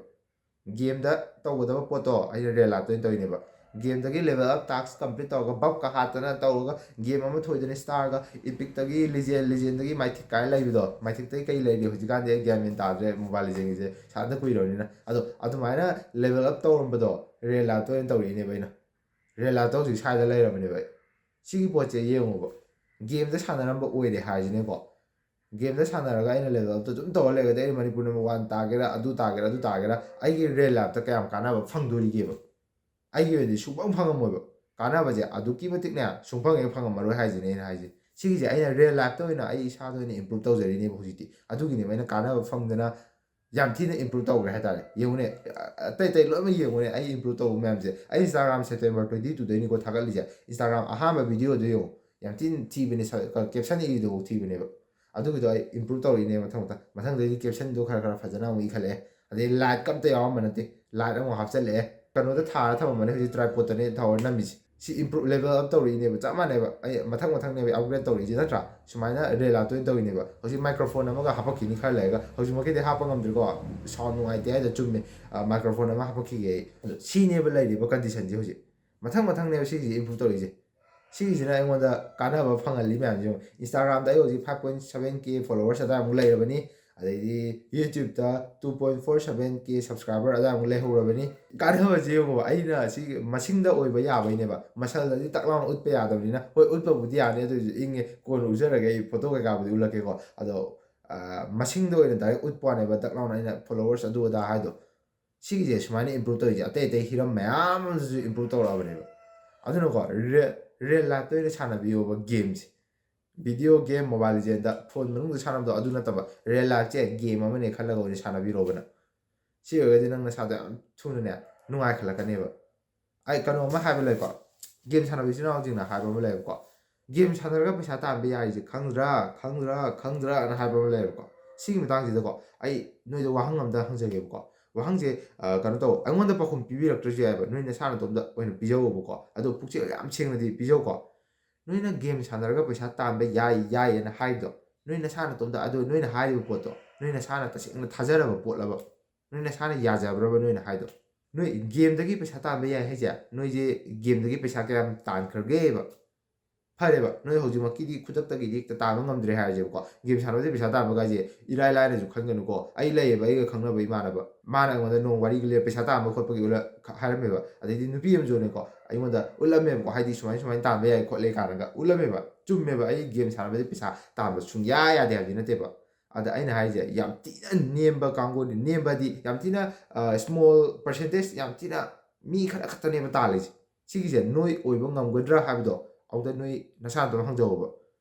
ꯒꯦꯝꯗ ꯇꯧꯒꯗꯕ ꯄꯣꯠꯇꯣ ꯑꯩꯅ ꯔꯤꯌꯦꯜ ꯂꯥꯏꯐꯇ ꯑꯣꯏꯅ ꯇꯧꯔꯤꯅꯦꯕ꯫ ꯒꯦꯝꯗꯒꯤ ꯂꯦꯚꯦꯜ ꯑꯞ ꯇꯥꯛꯁ ꯀꯝꯄ꯭ꯂꯤꯠ ꯇꯧꯔꯒ, ꯕꯛꯀ ꯍꯥꯠꯇꯅ ꯇꯧꯔꯒ, ꯒꯦꯝ ꯑꯃ ꯊꯣꯏꯗꯅ ꯁ꯭ꯇꯥꯔꯒ, ꯏꯄꯤꯛꯇꯒꯤ ꯂꯤꯖꯦꯟ, ꯂꯤꯖꯦꯟꯗꯒꯤ ꯃꯥꯏꯊꯤꯛ ꯀꯥꯏꯅ ꯂꯩꯕꯗꯣ, ꯃꯥꯏꯊꯤꯛꯇꯒꯤ ꯀꯩ ꯂꯩꯔꯤ ꯍꯧꯖꯤꯛꯀꯥꯟꯗꯤ ꯑꯩ ꯒ꯭ꯌꯥꯟ ꯃꯦꯟ ꯇꯥꯗ꯭ꯔꯦ, ꯃꯣꯕꯥꯏꯜ ꯂꯤꯖꯦꯟꯒꯤꯁꯦ ꯁꯥꯟꯅꯗ ꯀꯨꯏꯔꯕꯅꯤꯅ꯫ ꯑꯗꯣ ꯑꯗꯨꯃꯥꯏꯅ ꯂꯦꯚꯦꯜ ꯑꯞ ꯇꯧꯔꯝꯕꯗꯣ ꯔꯤꯌꯦꯜ ꯂꯥꯏꯐꯇ ꯑꯣꯏꯅ ꯇꯧꯔꯛꯏꯅꯦꯕ ꯑꯩꯅ꯫ ꯔꯤꯌꯦꯜ ꯂꯥꯏꯐꯇ ꯍꯧꯖꯤꯛ ꯁ꯭ꯋꯥꯏꯗ ꯂꯩꯔꯕꯅꯦꯕ ꯑꯩ꯫ ꯁꯤꯒꯤ ꯄꯣꯠꯁꯦ ꯌꯦꯡꯉꯣꯕ, ꯒꯦꯝꯗ ꯁꯥꯟꯅꯔꯝꯕ ꯑꯣꯏꯔꯦ ꯍꯥꯏꯁꯤꯅꯦꯀꯣ꯫ ꯒꯦꯝꯗ ꯁꯥꯟꯅꯔꯒ ꯑꯩꯅ ꯂꯦꯚꯦꯜ ꯑꯞꯇ ꯑꯗꯨꯝ ꯇꯧꯔ ꯂꯩꯔꯒꯗꯤ ꯑꯩ ꯃꯅꯤꯄꯨꯔ ꯅꯝꯕꯔ ꯋꯥꯟ ꯇꯥꯒꯦꯔꯥ, ꯑꯗꯨ ꯇꯥꯒꯦꯔꯥ, ꯑꯗꯨ ꯇꯥꯒꯦꯔꯥ, ꯑꯩꯒꯤ ꯔꯤꯌꯦꯜ ꯂꯥꯏꯐꯇ ꯀꯌꯥꯝ ꯀꯥꯟꯅꯕ ꯐꯪꯗꯣꯔꯤꯒꯦꯕ? ꯑꯩꯒꯤ ꯑꯣꯏꯅꯗꯤ ꯁꯨꯡꯐꯪ ꯐꯪꯉꯝꯃꯣꯏꯕ꯫ ꯀꯥꯟꯅꯕꯁꯦ ꯑꯗꯨꯛꯀꯤ ꯃꯇꯤꯛꯅꯦ, ꯁꯨꯡꯐꯪ ꯍꯦꯛ ꯐꯪꯉꯝꯃꯔꯣꯏ ꯍꯥꯏꯁꯤꯅꯦ ꯑꯩꯅ ꯍꯥꯏꯁꯦ꯫ ꯁꯤꯒꯤꯁꯦ ꯑꯩꯅ ꯔꯤꯌꯦꯜ ꯂꯥꯏꯐꯇ ꯑꯣꯏꯅ ꯑꯩ ꯏꯁꯥꯗ ꯑꯣꯏꯅ ꯏꯝꯄ꯭ꯔꯨꯞ ꯇꯧꯖꯔꯤꯅꯦꯕ ꯍꯧꯖꯤꯛꯇꯤ꯫ ꯑꯗꯨꯒꯤꯅꯦꯕ ꯑꯩꯅ ꯀꯥꯟꯅꯕ ꯐꯪꯗꯅ ꯌꯥꯝ ꯊꯤꯅ ꯏꯝꯄ꯭ꯔꯨꯞ ꯇꯧꯈ꯭ꯔꯦ ꯍꯥꯏꯇꯥꯔꯦ꯫ ꯌꯦꯡꯉꯨꯅꯦ, ꯑ-, ꯑꯇꯩ ꯑꯇꯩ ꯂꯣꯏꯅꯃꯛ ꯌꯦꯡꯉꯨꯅꯦ, ꯑꯩ ꯏꯝꯄ꯭ꯔꯨꯞ ꯇꯧꯕ ꯃꯌꯥꯝꯁꯦ꯫ ꯑꯩ Instagram September twenty two ꯗꯩꯅꯤꯀꯣ ꯊꯥꯒꯠꯂꯤꯁꯦ꯫ Instagram ꯑꯍꯥꯟꯕ ꯚꯤꯗꯤꯑꯣꯗꯣ ꯌꯦꯡꯉꯨ, ꯌꯥꯝ ꯊꯤꯅ ꯊꯤꯕꯅꯦ, ꯁ-, ꯀ-, caption ꯏꯔꯤꯗꯨꯐꯥꯎ ꯊꯤꯕꯅꯦꯕ꯫ ꯑꯗꯨꯒꯤꯗꯣ ꯑꯩ ꯏꯝꯄ꯭ꯔꯨꯞ ꯇꯧꯔꯛꯏꯅꯦ ꯃꯊꯪ ꯃꯊꯪ꯫ ꯃꯊꯪꯗꯩꯗꯤ caption ꯗꯣ ꯈꯔ ꯈꯔ ꯐꯖꯅ ꯑꯃꯨꯛ ꯏꯈꯠꯂꯛꯑꯦ꯫ ꯑꯗꯩ light ꯀ ꯑꯝꯇ ꯌꯥꯎꯔꯝꯕ ꯅꯠꯇꯦ, light ꯑꯃꯨꯛ ꯍꯥꯞꯆꯜꯂꯛꯑꯦ꯫ ꯀꯩꯅꯣꯗ ꯊꯥꯔ ꯊꯝꯃꯝꯕꯅꯦ, ꯍꯧꯖꯤꯛ tripod ꯇꯅꯦ ꯊꯥꯔ ꯅꯝꯃꯤꯁꯦ꯫ ꯁꯤ ꯏꯝꯄ꯭ꯔꯨꯞ, level up ꯇꯧꯔꯛꯏꯅꯦꯕ, ꯆꯞ ꯃꯥꯟꯅꯩꯕ꯫ ꯑꯩ ꯃꯊꯪ ꯃꯊꯪꯅꯦꯕ upgrade ꯇꯧꯔꯛꯏꯁꯦ, ꯅꯠꯇ꯭ꯔꯥ? ꯁꯨꯃꯥꯏꯅ ꯔꯤꯌꯦꯜ ꯂꯥꯏꯐꯇ ꯑꯣꯏꯅ ꯇꯧꯔꯤꯅꯦꯕ꯫ ꯍꯧꯖꯤꯛ microphone ꯑꯃꯒ ꯍꯥꯄꯛꯈꯤꯅꯤ ꯈꯔ ꯂꯩꯔꯒ꯫ ꯍꯧꯖꯤꯛꯃꯛꯀꯤꯗꯤ ꯍꯥꯞꯄ ꯉꯝꯗ꯭ꯔꯤꯀꯣ, sound ꯅꯨꯡꯉꯥꯏꯇꯦ ꯍꯥꯏꯗꯣ ꯆꯨꯝꯃꯦ꯫ ꯑ, microphone ꯑꯃ ꯍꯥꯄꯛꯈꯤꯒꯦ ꯑꯩ꯫ ꯑꯗꯣ ꯁꯤꯅꯦꯕ ꯂꯩꯔꯤꯕ condition ꯁꯦ ꯍꯧꯖꯤꯛ꯫ ꯃꯊꯪ ꯃꯊꯪꯅꯦꯕ ꯁꯤꯒꯤꯁꯦ improve ꯇꯧꯔꯛꯏꯁꯦ꯫ ꯁꯤꯒꯤꯁꯤꯅ ꯑꯩꯉꯣꯟꯗ ꯀꯥꯟꯅꯕ ꯐꯪꯍꯜꯂꯤ ꯃꯌꯥꯝꯁꯦ ꯌꯦꯡꯉꯣ꯫ Instagram ꯗ ꯑꯩ ꯍꯧꯖꯤꯛ five point seven K followers ꯑꯗꯥꯏꯃꯨꯛ ꯂꯩꯔꯕꯅꯤ꯫ ꯑꯗꯩꯗꯤ YouTube ꯇ two point four seven K subscriber ꯑꯗꯥꯏꯃꯨꯛ ꯂꯩꯍꯧꯔꯕꯅꯤ꯫ ꯀꯥꯟꯅꯕꯁꯦ ꯌꯦꯡꯉꯣ, ꯑꯩꯅ ꯁꯤ ꯃꯁꯤꯡꯗ ꯑꯣꯏꯕ ꯌꯥꯕꯩꯅꯦꯕ꯫ Muscle ꯗꯗꯤ ꯇꯛ ꯂꯥꯎꯅ ꯎꯠꯄ ꯌꯥꯗꯕꯅꯤꯅ, ꯍꯣꯏ, ꯎꯠꯄꯕꯨꯗꯤ ꯌꯥꯅꯤ, ꯑꯗꯨ ꯑꯣꯏꯁꯨ ꯏꯪꯉꯦ, ꯀꯣꯟꯅ ꯎꯠꯆꯔꯒꯦ, ꯑꯩ photo ꯀꯩꯀꯥꯕꯨꯗꯤ ꯎꯠꯂꯛꯀꯦꯀꯣ꯫ ꯑꯗꯣ, ꯑ, ꯃꯁꯤꯡꯗ ꯑꯣꯏꯅ direct ꯎꯠꯄ ꯋꯥꯅꯦꯕ, ꯇꯛ ꯂꯥꯎꯅ ꯑꯩꯅ followers ꯑꯗꯨ ꯑꯗꯥ ꯍꯥꯏꯗꯣ꯫ ꯁꯤꯒꯤꯁꯦ ꯁꯨꯃꯥꯏꯅ improve ꯇꯧꯔꯤꯁꯦ ꯑꯇꯩ ꯑꯇꯩ ꯍꯤꯔꯝ ꯃꯌꯥꯝ ꯑꯃꯗꯁꯨ improve ꯇꯧꯔꯛꯑꯕꯅꯦꯕ꯫ ꯑꯗꯨꯅꯀꯣ, ꯔꯦ-, real life ꯇ ꯑꯣꯏꯅ ꯁꯥꯟꯅꯕꯤꯌꯣꯕ game ꯁꯦ꯫ Video game, Mobile Legend ꯗ, phone ꯃꯅꯨꯡꯗ ꯁꯥꯟꯅꯕꯗꯣ ꯑꯗꯨ ꯅꯠꯇꯕ, real life ꯁꯦ game ꯑꯃꯅꯦ ꯈꯜꯂꯒ ꯑꯣꯏꯅ ꯁꯥꯟꯅꯕꯤꯔꯣꯕ ꯅꯪ꯫ ꯁꯤ ꯑꯣꯏꯔꯒꯗꯤ ꯅꯪ ꯅꯁꯥꯗꯣ ꯌꯥꯝ ꯊꯨꯅꯅꯦ, ꯅꯨꯡꯉꯥꯏꯈꯠꯂꯛꯀꯅꯦꯕ꯫ ꯑꯩ ꯀꯩꯅꯣ ꯑꯃ ꯍꯥꯏꯕ ꯂꯩꯀꯣ, game ꯁꯥꯟꯅꯕ ꯏꯆꯤꯟ ꯏꯅꯥꯎꯁꯤꯡꯅ ꯍꯥꯏꯕ ꯑꯃ ꯂꯩꯌꯦꯕꯀꯣ, "Game ꯁꯥꯟꯅꯔꯒ ꯄꯩꯁꯥ ꯇꯥꯟꯕ ꯌꯥꯔꯤꯁꯦ ꯈꯪꯗ꯭ꯔꯥ, ꯈꯪꯗ꯭ꯔꯥ, ꯈꯪꯗ꯭ꯔꯥ?" ꯑꯅ ꯍꯥꯏꯕ ꯑꯃ ꯂꯩꯌꯦꯕꯀꯣ꯫ ꯁꯤꯒꯤ ꯃꯇꯥꯡꯁꯤꯗꯀꯣ, ꯑꯩ ꯅꯣꯏꯗ ꯋꯥꯍꯪ ꯑꯝꯇ ꯍꯪꯖꯒꯦꯕꯀꯣ꯫ ꯋꯥꯍꯪꯁꯦ, ꯑ, ꯀꯩꯅꯣ ꯇꯧ, ꯑꯩꯉꯣꯟꯗ ꯄꯥꯎꯈꯨꯝ ꯄꯤꯕꯤꯔꯛꯇ꯭ꯔꯁꯨ ꯌꯥꯏꯑꯕ, ꯅꯣꯏ ꯅꯁꯥ ꯅꯇꯣꯝꯇ ꯑꯣꯏꯅ ꯄꯤꯖꯧꯑꯕꯀꯣ꯫ ꯑꯗꯣ ꯄꯨꯛꯆꯦꯜ ꯌꯥꯝ ꯁꯦꯡꯅꯗꯤ ꯄꯤꯖꯧꯀꯣ꯫ ꯅꯣꯏꯅ game ꯁꯥꯟꯅꯔꯒ ꯄꯩꯁꯥ ꯇꯥꯟꯕ ꯌꯥꯏ, ꯌꯥꯏꯌꯦꯅ ꯍꯥꯏꯕꯗꯣ, ꯅꯣꯏ ꯅꯁꯥ ꯅꯇꯣꯝꯇ, ꯑꯗꯣ ꯅꯣꯏꯅ ꯍꯥꯏꯔꯤꯕ ꯄꯣꯠꯇꯣ, ꯅꯣꯏ ꯅꯁꯥꯅ ꯇꯁꯦꯡꯅ ꯊꯥꯖꯔꯕ ꯄꯣꯠꯂꯕ? ꯅꯣꯏ ꯅꯁꯥꯅ ꯌꯥꯖꯕ꯭ꯔꯕ ꯅꯣꯏꯅ ꯍꯥꯏꯗꯣ? ꯅꯣꯏ game ꯗꯒꯤ ꯄꯩꯁꯥ ꯇꯥꯟꯕ ꯌꯥꯏ ꯍꯥꯏꯁꯦ, ꯅꯣꯏꯁꯦ game ꯗꯒꯤ ꯄꯩꯁꯥ ꯀꯌꯥꯝ ꯇꯥꯟꯈ꯭ꯔꯒꯦꯕ? ꯐꯔꯦꯕ, ꯅꯣꯏ ꯍꯧꯖꯤꯛꯃꯛꯀꯤꯗꯤ ꯈꯨꯗꯛꯇꯒꯤꯗꯤ ꯍꯦꯛꯇ ꯇꯥꯟꯕ ꯉꯝꯗ꯭ꯔꯦ ꯍꯥꯏꯔꯁꯦꯕꯀꯣ꯫ ꯒꯦꯝ ꯁꯥꯟꯅꯕꯁꯦ ꯄꯩꯁꯥ ꯇꯥꯟꯕ ꯀꯥꯏꯁꯦ ꯏꯔꯥꯏ ꯂꯥꯏꯅꯁꯨ ꯈꯟꯒꯅꯨꯀꯣ꯫ ꯑꯩ ꯂꯩꯌꯦꯕ, ꯑꯩꯒ ꯈꯪꯅꯕ ꯏꯃꯥꯟꯅꯕ, ꯃꯥꯅ ꯑꯩꯉꯣꯟꯗ ꯅꯣꯡ ꯋꯥꯔꯤꯒ ꯂꯤꯔ ꯄꯩꯁꯥ ꯇꯥꯟꯕ ꯈꯣꯠꯄꯒꯤ ꯎꯠꯂ-, ꯍꯥꯏꯔꯝꯃꯦꯕ꯫ ꯑꯗꯩꯗꯤ ꯅꯨꯄꯤ ꯑꯃꯁꯨꯅꯦꯀꯣ, ꯑꯩꯉꯣꯟꯗ ꯎꯠꯂꯝꯃꯦꯕꯀꯣ, ꯍꯥꯏꯗꯤ ꯁꯨꯃꯥꯏ ꯁꯨꯃꯥꯏꯅ ꯇꯥꯟꯕ ꯌꯥꯏ ꯈꯣꯠꯂꯦ ꯀꯥꯏꯅꯒ ꯎꯠꯂꯝꯃꯦꯕ꯫ ꯆꯨꯝꯃꯦꯕ, ꯑꯩ ꯒꯦꯝ ꯁꯥꯟꯅꯕꯁꯦ ꯄꯩꯁꯥ ꯇꯥꯟꯕ ꯁꯨꯡꯌꯥ ꯌꯥꯗꯦ ꯍꯥꯏꯕꯗꯤ ꯅꯠꯇꯦꯕ꯫ ꯑꯗ ꯑꯩꯅ ꯍꯥꯏꯁꯦ, ꯌꯥꯝ ꯊꯤꯅ ꯅꯦꯝꯕ ꯀꯥꯡꯕꯨꯅꯤ꯫ ꯅꯦꯝꯕꯗꯤ ꯌꯥꯝ ꯊꯤꯅ, ꯑ, small percentage, ꯌꯥꯝ ꯊꯤꯅ ꯃꯤ ꯈꯔ ꯈꯛꯇꯅꯦꯕ ꯇꯥꯜꯂꯤꯁꯦ꯫ ꯁꯤꯒꯤꯁꯦ ꯅꯣꯏ ꯑꯣꯏꯕ ꯉꯝꯒꯗ꯭ꯔꯥ ꯍꯥꯏꯕꯗꯣ ꯑꯃꯨꯛꯇ ꯅꯣꯏ ꯅꯁꯥ ꯅꯇꯣꯝ ꯍꯪꯖꯧꯕ꯫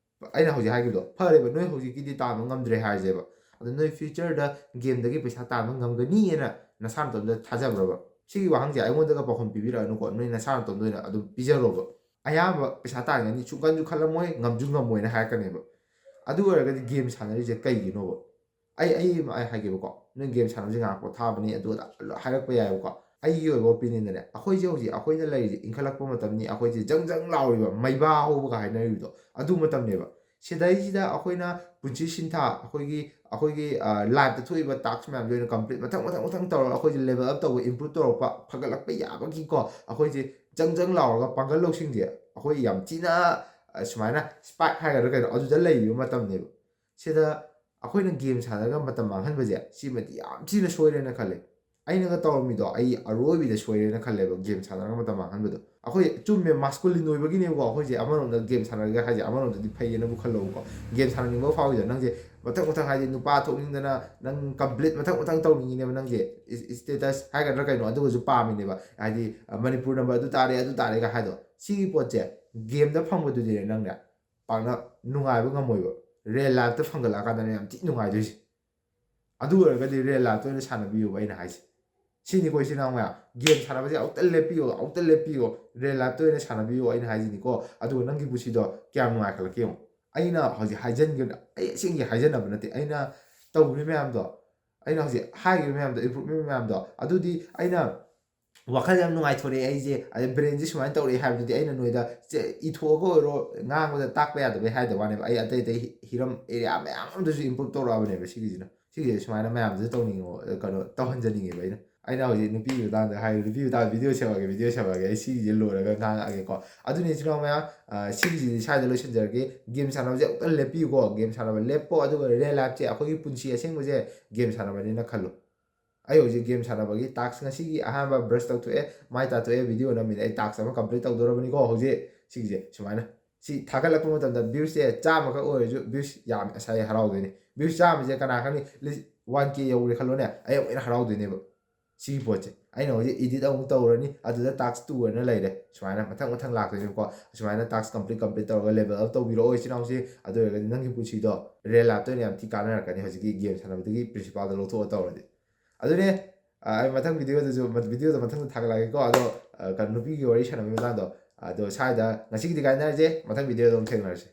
ꯑꯩꯅ ꯍꯧꯖꯤꯛ ꯍꯥꯏꯈꯤꯕꯗꯣ ꯐꯔꯦꯕ, ꯅꯣꯏ ꯍꯧꯖꯤꯛꯀꯤꯗꯤ ꯇꯥꯟꯕ ꯉꯝꯗ꯭ꯔꯦ ꯍꯥꯏꯔꯁꯦꯕ꯫ ꯑꯗꯣ ꯅꯣꯏ future ꯗ ꯒꯦꯝꯗꯒꯤ ꯄꯩꯁꯥ ꯇꯥꯟꯕ ꯉꯝꯒꯅꯤꯅ ꯅꯁꯥ ꯅꯇꯣꯝꯗ ꯊꯥꯖꯕ꯭ꯔꯕ? ꯁꯤꯒꯤ ꯋꯥꯍꯪꯁꯦ ꯑꯩꯉꯣꯟꯗꯒ ꯄꯥꯎꯈꯨꯝ ꯄꯤꯕꯤꯔꯛꯑꯅꯨꯀꯣ, ꯅꯣꯏ ꯅꯁꯥ ꯅꯇꯣꯝꯗ ꯑꯣꯏꯅ ꯑꯗꯨꯝ ꯄꯤꯖꯔꯣꯕ꯫ ꯑꯌꯥꯝꯕ ꯄꯩꯁꯥ ꯇꯥꯟꯒꯅꯤ ꯁꯨꯡꯈꯟꯁꯨ ꯈꯜꯂꯝꯃꯣꯏ, ꯉꯝꯁꯨ ꯉꯝꯃꯣꯏꯅ ꯍꯥꯏꯔꯛꯀꯅꯦꯕ꯫ ꯑꯗꯨ ꯑꯣꯏꯔꯒꯗꯤ ꯒꯦꯝ ꯁꯥꯟꯅꯔꯤꯁꯦ ꯀꯩꯒꯤꯅꯣꯕ? ꯑꯩ, ꯑꯩ ꯑꯃ ꯑꯩ ꯍꯥꯏꯒꯦꯕꯀꯣ, ꯅꯣꯏ ꯒꯦꯝ ꯁꯥꯟꯅꯕꯁꯦ ꯉꯥꯏꯍꯥꯛ ꯄꯣꯊꯥꯕꯅꯤ, ꯑꯗꯨ ꯑꯗꯥ ꯂꯣꯏ ꯍꯥꯏꯔꯛꯄ ꯌꯥꯏꯕꯀꯣ꯫ ꯑꯩꯒꯤ ꯑꯣꯏꯕ opinion ꯗꯅꯦ, ꯑꯩꯈꯣꯏꯁꯦ ꯍꯧꯖꯤꯛ ꯑꯩꯈꯣꯏꯅ ꯂꯩꯔꯤꯁꯦ ꯏꯟꯈꯠꯂꯛꯄ ꯃꯇꯝꯅꯤ, ꯑꯩꯈꯣꯏꯁꯦ ꯖꯪ ꯖꯪ ꯂꯥꯎꯔꯤꯕ, ꯃꯩꯕꯥ ꯍꯧꯕꯒ ꯍꯥꯏꯅꯔꯤꯕꯗꯣ, ꯑꯗꯨ ꯃꯇꯝꯅꯦꯕ꯫ ꯁꯤꯗꯩꯁꯤꯗ ꯑꯩꯈꯣꯏꯅ ꯄꯨꯟꯁꯤ ꯁꯤꯟꯊꯥ, ꯑꯩꯈꯣꯏꯒꯤ, ꯑꯩꯈꯣꯏꯒꯤ, ꯑ, life ꯇ ꯊꯣꯛꯏꯕ task ꯃꯌꯥꯝꯁꯦ ꯑꯣꯏꯅ complete ꯃꯊꯪ ꯃꯊꯪ ꯃꯊꯪ ꯇꯧꯔꯒ ꯑꯩꯈꯣꯏꯁꯦ level up ꯇꯧꯕ, improve ꯇꯧꯔꯛꯄ, ꯐꯒꯠꯂꯛꯄ ꯌꯥꯕꯒꯤꯀꯣ, ꯑꯩꯈꯣꯏꯁꯦ ꯖꯪ ꯖꯪ ꯂꯥꯎꯔꯒ ꯄꯥꯡꯒꯜ ꯂꯧꯁꯤꯡꯁꯦ ꯑꯩꯈꯣꯏ ꯌꯥꯝ ꯊꯤꯅ, ꯑ, ꯁꯨꯃꯥꯏꯅ spark ꯍꯥꯏꯒꯗ꯭ꯔꯥ ꯀꯩꯅꯣ, ꯑꯗꯨꯗ ꯂꯩꯔꯤꯕ ꯃꯇꯝꯅꯦꯕ꯫ ꯁꯤꯗ ꯑꯩꯈꯣꯏꯅ ꯒꯦꯝ ꯁꯥꯟꯅꯔꯒ ꯃꯇꯝ ꯃꯥꯡꯍꯟꯕꯁꯦ, ꯁꯤꯃꯗꯤ ꯌꯥꯝ ꯊꯤꯅ ꯁꯣꯏꯔꯦꯅ ꯈꯜꯂꯦ꯫ ꯑꯩꯅꯒ ꯇꯧꯔꯝꯃꯤꯗꯣ ꯑꯩ ꯑꯔꯣꯏꯕꯤꯗ ꯁꯣꯏꯔꯦꯅ ꯈꯜꯂꯦꯕ, ꯒꯦꯝ ꯁꯥꯟꯅꯔꯒ ꯃꯇꯝ ꯃꯥꯡꯍꯟꯕꯗꯣ꯫ ꯑꯩꯈꯣꯏ ꯆꯨꯝꯃꯦ, masculine ꯑꯣꯏꯕꯒꯤꯅꯦꯕꯀꯣ ꯑꯩꯈꯣꯏꯁꯦ ꯑꯃꯔꯣꯝꯗ ꯒꯦꯝ ꯁꯥꯟꯅꯔꯒ ꯍꯥꯏꯁꯦ, ꯑꯃꯔꯣꯝꯗꯗꯤ ꯐꯩꯌꯦꯅꯕꯨ ꯈꯜꯂꯧꯕꯀꯣ꯫ ꯒꯦꯝ ꯁꯥꯟꯅꯅꯤꯡꯕ ꯐꯥꯎꯋꯤꯗ ꯅꯪꯁꯦ, ꯃꯊꯪ ꯃꯊꯪ ꯍꯥꯏꯗꯤ ꯅꯨꯄꯥ ꯊꯣꯛꯅꯤꯡꯗꯅ ꯅꯪ complete ꯃꯊꯪ ꯃꯊꯪ ꯇꯧꯅꯤꯡꯉꯤꯅꯦꯕ ꯅꯪꯁꯦ, status ꯍꯥꯏꯒꯗ꯭ꯔꯥ ꯀꯩꯅꯣ, ꯑꯗꯨꯒꯁꯨ ꯄꯥꯝꯃꯤꯅꯦꯕ꯫ ꯍꯥꯏꯗꯤ, ꯑ, ꯃꯅꯤꯄꯨꯔ number ꯑꯗꯨ ꯇꯥꯔꯦ, ꯑꯗꯨ ꯇꯥꯔꯦꯒ ꯍꯥꯏꯗꯣ, ꯁꯤꯒꯤ ꯄꯣꯠꯁꯦ ꯒꯦꯝꯗ ꯐꯪꯕꯗꯨꯗꯤꯅꯦ ꯅꯪꯅꯦ ꯄꯥꯛꯅ ꯅꯨꯡꯉꯥꯏꯕ ꯉꯝꯃꯣꯏꯕ꯫ Real life ꯇ ꯐꯪꯒꯠꯂꯛꯑꯀꯥꯟꯗꯅꯦ ꯌꯥꯝ ꯊꯤ ꯅꯨꯡꯉꯥꯏꯗꯣꯏꯁꯦ꯫ ꯑꯗꯨ ꯑꯣꯏꯔꯒꯗꯤ real life ꯇ ꯑꯣꯏꯅ ꯁꯥꯟꯅꯕꯤꯌꯣꯕ ꯑꯩꯅ ꯍꯥꯏꯁꯦ꯫ ꯁꯤꯅꯤꯀꯣ, ꯏꯆꯤꯟ ꯏꯅꯥꯎ ꯃꯌꯥꯝ, ꯒꯦꯝ ꯁꯥꯟꯅꯕꯁꯦ ꯑꯃꯨꯛꯇ ꯂꯦꯞꯄꯤꯌꯣ, ꯑꯃꯨꯛꯇ ꯂꯦꯞꯄꯤꯌꯣ, real life ꯇ ꯑꯣꯏꯅ ꯁꯥꯟꯅꯕꯤꯌꯣ ꯑꯩꯅ ꯍꯥꯏꯁꯤꯅꯤꯀꯣ꯫ ꯑꯗꯨꯒ ꯅꯪꯒꯤ ꯄꯨꯟꯁꯤꯗꯣ ꯀꯌꯥꯝ ꯅꯨꯡꯉꯥꯏꯈꯠꯂꯛꯀꯦ ꯌꯦꯡꯉꯣ꯫ ꯑꯩꯅ ꯍꯧꯖꯤꯛ ꯍꯥꯏꯖꯟꯈꯤꯕ, ꯑꯩ ꯑꯁꯦꯡꯒꯤ ꯍꯥꯏꯖꯟꯅꯕ ꯅꯠꯇꯦ, ꯑꯩꯅ ꯇꯧꯈ꯭ꯔꯤꯕ ꯃꯌꯥꯝꯗꯣ, ꯑꯩꯅ ꯍꯧꯖꯤꯛ ꯍꯥꯏꯈꯤꯕ ꯃꯌꯥꯝꯗꯣ, improvement ꯃꯌꯥꯝꯗꯣ, ꯑꯗꯨꯗꯤ ꯑꯩꯅ ꯋꯥꯈꯜ ꯌꯥꯝ ꯅꯨꯡꯉꯥꯏꯊꯣꯔꯛꯑꯦ ꯑꯩꯁꯦ, ꯑꯗꯩ brain ꯁꯦ ꯁꯨꯃꯥꯏꯅ ꯇꯧꯔꯛꯑꯦ ꯍꯥꯏꯕꯗꯨꯗꯤ ꯑꯩꯅ ꯅꯣꯏꯗ ꯆꯦ-, ꯏꯊꯣꯛꯑꯒ ꯑꯣꯏꯔꯣ, ꯉꯥꯡꯕꯗ ꯇꯥꯛꯄ ꯌꯥꯗꯕꯩ ꯍꯥꯏꯗꯕ ꯋꯥꯅꯦꯕ꯫ ꯑꯩ ꯑꯇꯩ ꯑꯇꯩ ꯍꯤ-, ꯍꯤꯔꯝ area ꯃꯌꯥꯝ ꯑꯃꯗꯁꯨ improve ꯇꯧꯔꯛꯑꯕꯅꯦꯕ ꯁꯤꯒꯤꯁꯤꯅ꯫ ꯁꯤꯒꯤꯁꯦ ꯁꯨꯃꯥꯏꯅ ꯃꯌꯥꯝꯁꯤꯗ ꯇꯧꯅꯤꯡꯉꯣ, ꯀꯩꯅꯣ, ꯇꯧꯍꯟꯖꯅꯤꯡꯉꯦꯕ ꯑꯩꯅ꯫ ꯑꯩꯅ ꯍꯧꯖꯤꯛ ꯅꯨꯄꯤꯒꯤ ꯃꯇꯥꯡꯗ ꯍꯥꯏꯔꯤ, ꯅꯨꯄꯤꯒꯤ ꯃꯇꯥꯡꯗ ꯚꯤꯗꯤꯑꯣ ꯁꯦꯝꯃꯛꯑꯒꯦ, ꯚꯤꯗꯤꯑꯣ ꯁꯦꯝꯃꯛꯑꯒꯦ, ꯑꯩ ꯁꯤꯒꯤꯁꯦ ꯂꯣꯏꯔꯒ ꯉꯥꯡꯉꯛꯑꯒꯦꯀꯣ꯫ ꯑꯗꯨꯅꯤ ꯏꯆꯤꯟ ꯏꯅꯥꯎ ꯃꯌꯥꯝ, ꯑ, ꯁꯤꯒꯤꯁꯤꯗꯤ ꯁ꯭ꯋꯥꯏꯗ ꯂꯣꯏꯁꯤꯟꯖꯔꯒꯦ꯫ ꯒꯦꯝ ꯁꯥꯟꯅꯕꯁꯦ ꯑꯃꯨꯛꯇ ꯂꯦꯞꯄꯤꯌꯨꯀꯣ꯫ ꯒꯦꯝ ꯁꯥꯟꯅꯕ ꯂꯦꯞꯄꯣ, ꯑꯗꯨꯒ ꯔꯤꯌꯦꯜ ꯂꯥꯏꯐꯁꯦ, ꯑꯩꯈꯣꯏꯒꯤ ꯄꯨꯟꯁꯤ ꯑꯁꯦꯡꯕꯁꯦ ꯒꯦꯝ ꯁꯥꯟꯅꯕꯅꯤꯅ ꯈꯜꯂꯣ꯫ ꯑꯩ ꯍꯧꯖꯤꯛ ꯒꯦꯝ ꯁꯥꯟꯅꯕꯒꯤ ꯇꯥꯛꯁ, ꯉꯁꯤꯒꯤ ꯑꯍꯥꯟꯕ ꯕ꯭ꯔꯁ ꯇꯧꯊꯣꯛꯑꯦ, ꯃꯥꯏ ꯇꯥꯊꯣꯛꯑꯦ, ꯚꯤꯗꯤꯑꯣ ꯅꯝꯃꯤꯅꯦ, ꯑꯩ ꯇꯥꯛꯁ ꯑꯃ ꯀꯝꯄ꯭ꯂꯤꯠ ꯇꯧꯗꯣꯔꯕꯅꯤꯀꯣ꯫ ꯍꯧꯖꯤꯛ ꯁꯤꯒꯤꯁꯦ ꯁꯨꯃꯥꯏꯅ, ꯁꯤ ꯊꯥꯒꯠꯂꯛꯄ ꯃꯇꯝꯗ ꯚ꯭ꯌꯨꯁꯁꯦ ꯆꯥꯝꯃꯈꯛ ꯑꯣꯏꯔꯁꯨ, ꯚ꯭ꯌꯨꯁ ꯌꯥꯝ ꯉꯁꯥꯏ ꯍꯔꯥꯎꯗꯣꯏꯅꯦ꯫ ꯚ꯭ꯌꯨꯁ ꯆꯥꯝꯃꯁꯦ ꯀꯅꯥ ꯈꯪꯅꯤ, ꯂꯤꯁ-, ꯋꯥꯟ ꯀꯦ ꯌꯧꯔꯦ ꯈꯜꯂꯣꯅꯦ, ꯑꯩ ꯑꯃꯨꯛ ꯍꯦꯟꯅ ꯍꯔꯥꯎꯗꯣꯏꯅꯦꯕ꯫ ꯁꯤꯒꯤ ꯄꯣꯠꯁꯦ ꯑꯩꯅ ꯍꯧꯖꯤꯛ ꯏꯗꯤꯠ ꯑꯃꯨꯛ ꯇꯧꯔꯅꯤ, ꯑꯗꯨꯗ ꯇꯥꯛꯁ ꯇꯨ ꯑꯅ ꯂꯩꯔꯦ꯫ ꯁꯨꯃꯥꯏꯅ ꯃꯊꯪ ꯃꯊꯪ ꯂꯥꯛꯇꯣꯏꯅꯦꯕꯀꯣ꯫ ꯁꯨꯃꯥꯏꯅ ꯇꯥꯛꯁ ꯀꯝꯄ꯭ꯂꯤꯠ ꯀꯝꯄ꯭ꯂꯤꯠ ꯇꯧꯔꯒ ꯂꯦꯕꯦꯜ ꯑꯞ ꯇꯧꯕꯤꯔꯛꯑꯣ ꯏꯆꯤꯟ ꯏꯅꯥꯎꯁꯤ꯫ ꯑꯗꯨ ꯑꯣꯏꯔꯒꯗꯤ ꯅꯪꯒꯤ ꯄꯨꯟꯁꯤꯗꯣ ꯔꯤꯌꯦꯜ ꯂꯥꯏꯐꯇ ꯑꯣꯏꯅ ꯌꯥꯝ ꯊꯤ ꯀꯥꯟꯅꯔꯛꯀꯅꯤ, ꯍꯧꯖꯤꯛꯀꯤ ꯒꯦꯝ ꯁꯥꯟꯅꯕꯗꯨꯒꯤ ꯄ꯭ꯔꯤꯟꯁꯤꯄꯥꯜꯗꯣ ꯂꯧꯊꯣꯛꯑ ꯇꯧꯔꯗꯤ꯫ ꯑꯗꯨꯅꯦ, ꯑ, ꯑꯩ ꯃꯊꯪ ꯚꯤꯗꯤꯑꯣꯗꯁꯨ, ꯚꯤꯗꯤꯑꯣꯗ ꯃꯊꯪꯗ ꯊꯥꯒꯠꯂꯛꯑꯒꯦꯀꯣ꯫ ꯑꯗꯣ, ꯑ, ꯀꯩꯅꯣ, ꯅꯨꯄꯤꯒꯤ ꯋꯥꯔꯤ ꯁꯥꯟꯅꯕꯒꯤ ꯃꯇꯥꯡꯗꯣ, ꯑꯗꯣ ꯁ꯭ꯋꯥꯏꯗ ꯉꯁꯤꯒꯤꯗꯤ ꯀꯥꯏꯅꯔꯁꯦ, ꯃꯊꯪ ꯚꯤꯗꯤꯑꯣꯗ ꯑꯃꯨꯛ ꯊꯦꯡꯅꯔꯁꯦ꯫